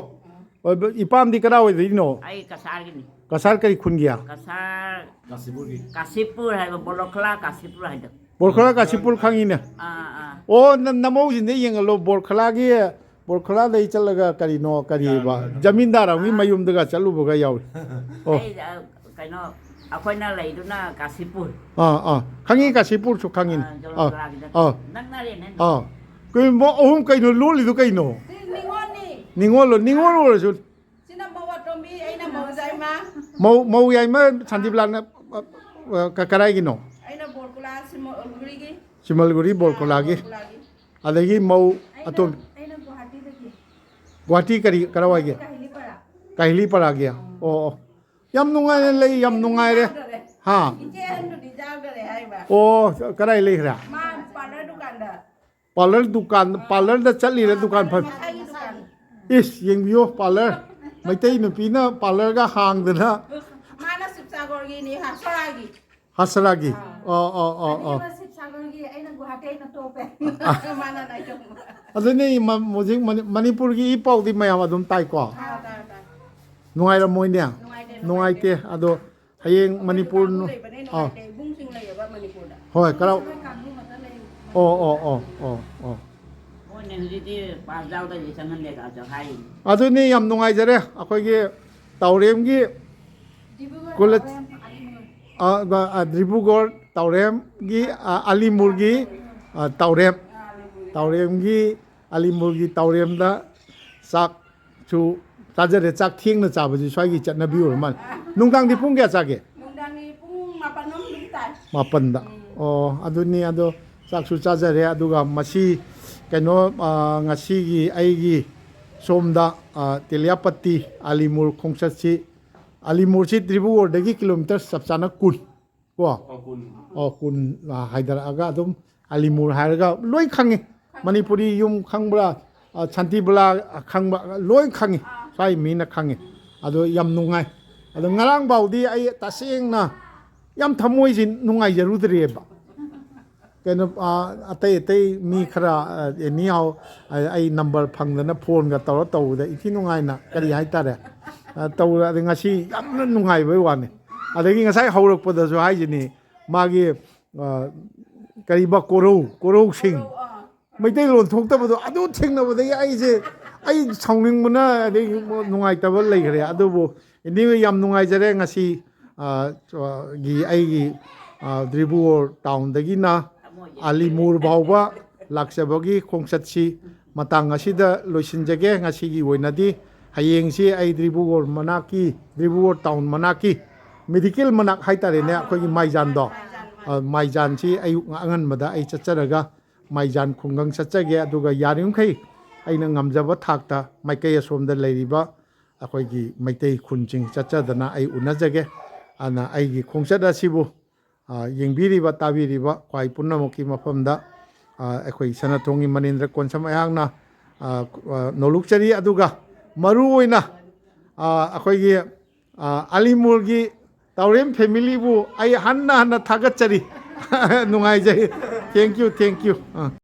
ꯑꯣ, ꯏꯄꯥꯝꯗꯤ ꯀꯗꯥꯏ ꯑꯣꯏꯗꯣꯏꯅꯣ? ꯑꯩ ꯀꯁꯥꯔꯒꯤꯅꯤ꯫ ꯀꯁꯥꯔ ꯀꯔꯤ ꯈꯨꯟꯒꯤ? ꯀꯁꯥꯔ ꯀꯥꯁꯤꯄꯨꯔꯒꯤ꯫ ꯀꯥꯁꯤꯄꯨꯔ ꯍꯥꯏꯕ, ꯕꯣꯂꯣꯈꯂꯥ ꯀꯥꯁꯤꯄꯨꯔ ꯍꯥꯏꯗꯣ꯫ ꯕꯣꯔꯈꯂꯥ ꯀꯥꯁꯤꯄꯨꯔ ꯈꯪꯉꯤꯅꯦ꯫ ꯑꯥ, ꯑꯥ꯫ ꯑꯣ, ꯅ-, ꯅꯃꯧꯁꯤꯡꯗ ꯌꯦꯡꯍꯜꯂꯣ꯫ ꯕꯣꯔꯈꯂꯥꯒꯤ ꯕꯣꯔꯈꯣꯂꯥꯗꯩ ꯆꯠꯂꯒ ꯀꯔꯤꯅꯣ, ꯀꯔꯤꯕ, ꯖꯃꯤꯟꯗꯥꯔ ꯑꯃꯒꯤ ꯃꯌꯨꯝꯗꯒ ꯆꯠꯂꯨꯕꯒ ꯌꯥꯎꯏ꯫ ꯑꯣ꯫ ꯑꯩ, ꯑ, ꯀꯩꯅꯣ, ꯑꯩꯈꯣꯏꯅ ꯂꯩꯗꯨꯅ ꯀꯥꯁꯤꯄꯨꯔ꯫ ꯑꯥ, ꯑꯥ, ꯈꯪꯉꯤ, ꯀꯥꯁꯤꯄꯨꯔꯁꯨ ꯈꯪꯉꯤꯅꯤ꯫ ꯑ, ꯖꯣꯜ ꯑꯥ, ꯀꯂꯥꯒꯤꯗ ꯑꯥ, ꯅꯛꯅꯔꯦꯅꯦ꯫ ꯑꯥ꯫ ꯀꯩꯅꯣ, ꯃꯧ ꯑꯍꯨꯝ ꯀꯩꯅꯣ ꯂꯣꯜꯂꯤꯗꯣ ꯀꯩꯅꯣ? ꯁꯤ ꯅꯤꯉꯣꯜꯅꯤ꯫ ꯅꯤꯉꯣꯜꯂꯣ, ꯅꯤꯉꯣꯜ ꯑꯣꯏꯔꯁꯨ꯫ ꯁꯤꯅ ꯃꯧ ꯑꯇꯣꯝꯕꯤ, ꯑꯩꯅ ꯃꯧ ꯌꯥꯏꯃ꯫ ꯃꯧ, ꯃꯧ ꯌꯥꯏꯃ ꯁꯥꯟꯇꯤꯕꯂꯥꯅ, ꯑ, ꯑ, ꯀ-, ꯀꯗꯥꯏꯒꯤꯅꯣ? ꯑꯩꯅ ꯕꯣꯔꯀꯨꯂꯥ ꯁꯤꯃꯣꯜꯒꯨꯔꯤꯒꯤ꯫ ꯁꯤꯃꯜꯒꯨꯔꯤ ꯕꯣꯔꯀꯨꯂꯥꯒꯤ꯫ ꯕꯣꯔꯀꯨꯂꯥꯒꯤ꯫ ꯑꯗꯒꯤ ꯃꯧ ꯑꯩꯅ, ꯑꯇꯣꯝ- ꯑꯩꯅ ꯒꯨꯋꯥꯍꯥꯇꯤꯗꯒꯤ꯫ ꯒꯨꯋꯥꯍꯥꯇꯤ ꯀꯔꯤ, ꯀꯔꯥꯏꯋꯥꯏꯒꯤ? ꯀꯥꯍꯤꯂꯤꯄꯥꯔꯥ꯫ ꯀꯥꯍꯤꯂꯤꯄꯥꯔꯥꯒꯤ? ꯑꯣ, ꯑꯣ꯫ ꯌꯥꯝ ꯅꯨꯡꯉꯥꯏꯅ ꯂꯩ, ꯌꯥꯝ ꯅꯨꯡꯉꯥꯏꯔꯦ꯫ ꯌꯥꯎꯗꯔꯦ꯫ ꯍꯥ? ꯏꯆꯦ ꯑꯍꯟꯗꯨꯗꯤ ꯌꯥꯎꯗꯔꯦ ꯍꯥꯏꯕ꯫ ꯑꯣ, ꯀꯗꯥꯏ ꯂꯩꯈ꯭ꯔꯦ? ꯃꯥ ꯄꯥꯔꯂꯔ ꯗꯨꯀꯥꯟꯗ꯫ ꯄꯥꯔꯂꯔ ꯗꯨꯀꯥꯟ, ꯄꯥꯔꯂꯔꯗ ꯆꯠꯂꯤꯔ ꯗꯨꯀꯥꯟ ꯐꯝ-? ꯃꯁꯥꯒꯤ ꯗꯨꯀꯥꯟ꯫ ꯏꯁ, ꯌꯦꯡꯕꯤꯌꯣ, ꯄꯥꯔꯂꯔ, ꯃꯩꯇꯩ ꯅꯨꯄꯤꯅ ꯄꯥꯔꯂꯔꯒ ꯍꯥꯡꯗꯅ꯫ ꯃꯥꯅ ꯁꯤꯕꯁꯥꯒꯔꯒꯤꯅꯤ, ꯍꯥ, ꯁꯣꯔꯥꯒꯤ꯫ ꯍꯥꯁꯔꯥꯒꯤ? ꯑꯥ꯫ ꯑꯣ, ꯑꯣ, ꯑꯣ, ꯑꯣ꯫ ꯑꯗꯨꯒ ꯁꯤꯕꯁꯥꯒꯔꯒꯤ ꯑꯩꯅ ꯒꯨꯋꯥꯍꯥꯇꯤ ꯑꯩꯅ ꯇꯣꯞꯄꯦ꯫ ꯃꯥꯅ ꯅꯥꯏꯇꯣꯝ꯫ ꯑꯗꯨꯅꯤ, ꯃ-, ꯍꯧꯖꯤꯛ ꯃꯅꯤ-, ꯃꯅꯤꯄꯨꯔꯒꯤ ꯏ ꯄꯥꯎꯗꯤ ꯃꯌꯥꯝ ꯑꯗꯨꯝ ꯇꯥꯏꯀꯣ? ꯑꯥ, ꯇꯥꯏ, ꯇꯥꯏ꯫ ꯅꯨꯡꯉꯥꯏꯔꯝꯃꯣꯏꯅꯦ? ꯅꯨꯡꯉꯥꯏꯇꯦ, ꯅꯨꯡꯉꯥꯏꯇꯦ꯫ ꯅꯨꯡꯉꯥꯏꯇꯦ꯫ ꯑꯗꯣ ꯍꯌꯦꯡ ꯑꯩꯈꯣꯏ ꯃꯅꯤꯄꯨꯔ ꯅꯨꯄꯥꯕꯨ ꯅꯨ-, ꯂꯩꯕꯅꯦ, ꯑꯥ꯫ ꯅꯨꯡꯉꯥꯏꯇꯦ꯫ ꯏꯕꯨꯡꯁꯤꯡ ꯂꯩꯌꯦꯕ ꯃꯅꯤꯄꯨꯔꯗ꯫ ꯍꯣꯏ, ꯀꯔꯥꯎ-, ꯑꯩꯈꯣꯏ ꯀꯥꯡꯕꯨ ꯈꯛꯇ ꯂꯩ꯫ ꯑꯣ, ꯑꯣ, ꯑꯣ, ꯑꯣ, ꯑꯣ꯫ ꯃꯣꯏꯅ ꯍꯧꯖꯤꯛꯇꯤ ꯄꯥꯁ ꯌꯥꯎꯗ꯭ꯔꯗꯤ ꯆꯪꯍꯟꯗꯦ ꯀꯥꯏꯁꯨ ꯍꯥꯏꯔꯤꯅꯤ꯫ ꯑꯗꯨꯅꯤ, ꯌꯥꯝ ꯅꯨꯡꯉꯥꯏꯖꯔꯦ꯫ ꯑꯩꯈꯣꯏꯒꯤ ꯇꯥꯎꯔꯦꯝꯒꯤ ꯗꯤꯕ꯭ꯔꯨꯒꯔ ꯀꯣꯂꯦꯖ ꯇꯥꯎꯔꯦꯝ ꯑꯂꯤꯃꯨꯔ꯫ ꯑ, ꯑ, ꯗꯤꯕ꯭ꯔꯨꯒꯔ ꯇꯥꯎꯔꯦꯝꯒꯤ, ꯑ, ꯑꯂꯤꯃꯨꯔꯒꯤ, ꯑ, ꯇꯥꯎꯔꯦꯝ, ꯇꯥꯎꯔꯦꯝꯒꯤ ꯑꯂꯤꯃꯨꯔꯒꯤ ꯇꯥꯎꯔꯦꯝꯗ ꯆꯥꯛꯁꯨ ꯆꯥꯖꯔꯦ꯫ ꯆꯥꯛ ꯊꯦꯡꯅ ꯆꯥꯕꯁꯤ ꯁ꯭ꯋꯥꯏꯒꯤ ꯆꯠꯅꯕꯤ ꯑꯣꯏꯔ ꯃꯥꯜꯂꯦ꯫ ꯅꯨꯡꯗꯥꯡꯗꯤ ꯄꯨꯡ ꯀꯌꯥ ꯆꯥꯒꯦ? ꯅꯨꯡꯗꯥꯡꯒꯤ ꯄꯨꯡ ꯃꯥꯄꯟ ꯔꯣꯝ ꯑꯗꯨꯝ ꯇꯥꯏ꯫ ꯃꯥꯄꯟꯗ꯫ ꯎꯝ꯫ ꯑꯣ, ꯑꯗꯨꯅꯤ꯫ ꯑꯗꯣ ꯆꯥꯛꯁꯨ ꯆꯥꯖꯔꯦ꯫ ꯑꯗꯨꯒ ꯃꯁꯤ ꯀꯩꯅꯣ, ꯑ, ꯉꯁꯤꯒꯤ ꯑꯩꯒꯤ ꯁꯣꯝꯗ, ꯑ, ꯇꯦꯂꯤꯌꯥꯄꯠꯇꯤ ꯑꯂꯤꯃꯨꯔ ꯈꯣꯡꯆꯠꯁꯤ, ꯑꯂꯤꯃꯨꯔꯁꯤ ꯗꯤꯕ꯭ꯔꯨꯒꯔꯗꯒꯤ ꯀꯤꯂꯣꯃꯤꯇꯔ ꯆꯞ ꯆꯥꯅ ꯀꯨꯟ꯫ ꯀꯣ? ꯑꯣ, ꯀꯨꯟ꯫ ꯑꯣ, ꯀꯨꯟ, ꯑ, ꯍꯥꯏꯊꯔꯛꯑꯒ ꯑꯗꯨꯝ ꯑꯂꯤꯃꯨꯔ ꯍꯥꯏꯔꯒ ꯂꯣꯏ ꯈꯪꯉꯤ꯫ ꯃꯅꯤꯄꯨꯔꯤ ꯌꯨꯝ ꯈꯪꯕ꯭ꯔꯥ? ꯑ, ꯁꯥꯟꯇꯤꯕꯂꯥ ꯈꯪꯕ ꯂꯣꯏ ꯈꯪꯉꯤ꯫ ꯁ꯭ꯋꯥꯏ ꯃꯤꯅ ꯈꯪꯉꯤ꯫ ꯑꯗꯣ ꯌꯥꯝ ꯅꯨꯡꯉꯥꯏ꯫ ꯑꯗꯣ ꯉꯔꯥꯡ ꯐꯥꯎꯗꯤ ꯑꯩ ꯇꯁꯦꯡꯅ ꯌꯥꯝ ꯊꯃꯣꯏꯁꯤ ꯅꯨꯡꯉꯥꯏꯖꯔꯨꯗ꯭ꯔꯦꯕ꯫ ꯀꯩꯅꯣ, ꯑ, ꯑꯇꯩ ꯑꯇꯩ ꯃꯤ ꯈꯔ, ꯑ, anyhow, ꯑ, ꯑꯩ ꯅꯝꯕꯔ ꯐꯪꯗꯅ ꯐꯣꯟꯒ ꯇꯧꯔ ꯇꯧꯕꯗ ꯏꯟꯊꯤ ꯅꯨꯡꯉꯥꯏꯅ, ꯀꯔꯤ ꯍꯥꯏꯇꯥꯔꯦ, ꯑ, ꯇꯧꯔꯦ꯫ ꯑꯗ ꯉꯁꯤ ꯌꯥꯝꯅ ꯅꯨꯡꯉꯥꯏꯕꯩ ꯋꯥꯅꯤ꯫ ꯑꯗꯒꯤ ꯉꯁꯥꯏ ꯍꯧꯔꯛꯄꯗꯁꯨ ꯍꯥꯏꯁꯤꯅꯤ, ꯃꯥꯒꯤ, ꯑ, ꯀꯔꯤꯕ, ꯀꯣꯔꯧ, ꯀꯣꯔꯧꯁꯤꯡ꯫ ꯀꯣꯔꯧ, ꯑꯥ꯫ ꯃꯩꯇꯩꯂꯣꯟ ꯊꯣꯛꯇꯕꯗꯣ, ꯑꯗꯨ ꯊꯦꯡꯅꯕꯗꯒꯤ ꯑꯩꯁꯦ, ꯑꯩ ꯁꯥꯎꯅꯤꯡꯕꯅ ꯑꯗꯩ ꯅꯨꯡꯉꯥꯏꯇꯕ ꯂꯩꯈ꯭ꯔꯦ꯫ ꯑꯗꯨꯕꯨ anyway, ꯌꯥꯝ ꯅꯨꯡꯉꯥꯏꯖꯔꯦ ꯉꯁꯤ, ꯑ, ꯒꯤ ꯑꯩꯒꯤ, ꯑ, ꯗ꯭ꯔꯤꯕꯨꯒꯣꯔ ꯇꯥꯎꯟꯗꯒꯤꯅ ꯑꯂꯤꯃꯨꯔ ꯐꯥꯎꯕ ꯂꯥꯛꯆꯕꯒꯤ ꯈꯣꯡꯆꯠꯁꯤ ꯃꯇꯥꯡ ꯑꯁꯤꯗ ꯂꯣꯏꯁꯤꯟꯖꯒꯦ꯫ ꯉꯁꯤꯒꯤ ꯑꯣꯏꯅꯗꯤ ꯍꯌꯦꯡꯁꯤ ꯑꯩ ꯗ꯭ꯔꯤꯕꯨꯒꯣꯔ ꯃꯅꯥꯛꯀꯤ, ꯗ꯭ꯔꯤꯕꯨꯒꯣꯔ ꯇꯥꯎꯟ ꯃꯅꯥꯛꯀꯤ ꯃꯦꯗꯤꯀꯦꯜ ꯃꯅꯥꯛ ꯍꯥꯏꯇꯥꯔꯦꯅꯦ, ꯑꯩꯈꯣꯏꯒꯤ ꯃꯥꯏꯖꯥꯟꯗꯣ, ꯑ, ꯃꯥꯏꯖꯥꯟꯁꯤ ꯑꯌꯨꯛ ꯑꯉꯟꯕꯗ ꯑꯩ ꯆꯠꯆꯔꯒ ꯃꯥꯏꯖꯥꯟ ꯈꯨꯡꯒꯪ ꯆꯠꯆꯒꯦ꯫ ꯑꯗꯨꯒ ꯌꯥꯔꯤꯃꯈꯩ ꯑꯩꯅ ꯉꯝꯖꯕ ꯊꯥꯛꯇ ꯃꯥꯏꯀꯩ ꯑꯁꯣꯝꯗ ꯂꯩꯔꯤꯕ ꯑꯩꯈꯣꯏꯒꯤ ꯃꯩꯇꯩ ꯈꯨꯟꯁꯤꯡ ꯆꯠꯆꯗꯅ ꯑꯩ ꯎꯅꯖꯒꯦ꯫ ꯑꯗꯨꯅ ꯑꯩꯒꯤ ꯈꯣꯡꯆꯠ ꯑꯁꯤꯕꯨ, ꯑ, ꯌꯦꯡꯕꯤꯔꯤꯕ, ꯇꯥꯕꯤꯔꯤꯕ ꯈ꯭ꯋꯥꯏ ꯄꯨꯝꯅꯃꯛꯀꯤ ꯃꯐꯝꯗ, ꯑ, ꯑꯩꯈꯣꯏ ꯁꯅꯥꯊꯣꯡꯒꯤ ꯃꯅꯤꯟꯗ꯭ꯔ ꯀꯣꯟꯁꯝ ꯑꯩꯍꯥꯛꯅ, ꯑ, ꯑ, ꯅꯣꯂꯨꯛꯆꯔꯤ꯫ ꯑꯗꯨꯒ ꯃꯔꯨꯑꯣꯏꯅ, ꯑ, ꯑꯩꯈꯣꯏꯒꯤ, ꯑ, ꯑꯂꯤꯃꯨꯔꯒꯤ ꯇꯥꯎꯔꯦꯝ ꯐꯦꯃꯤꯂꯤꯕꯨ ꯑꯩ ꯍꯟꯅ ꯍꯟꯅ ꯊꯥꯒꯠꯆꯔꯤ꯫ ꯅꯨꯡꯉꯥꯏꯖꯩ꯫ Thank you, thank you꯫ ꯑ꯫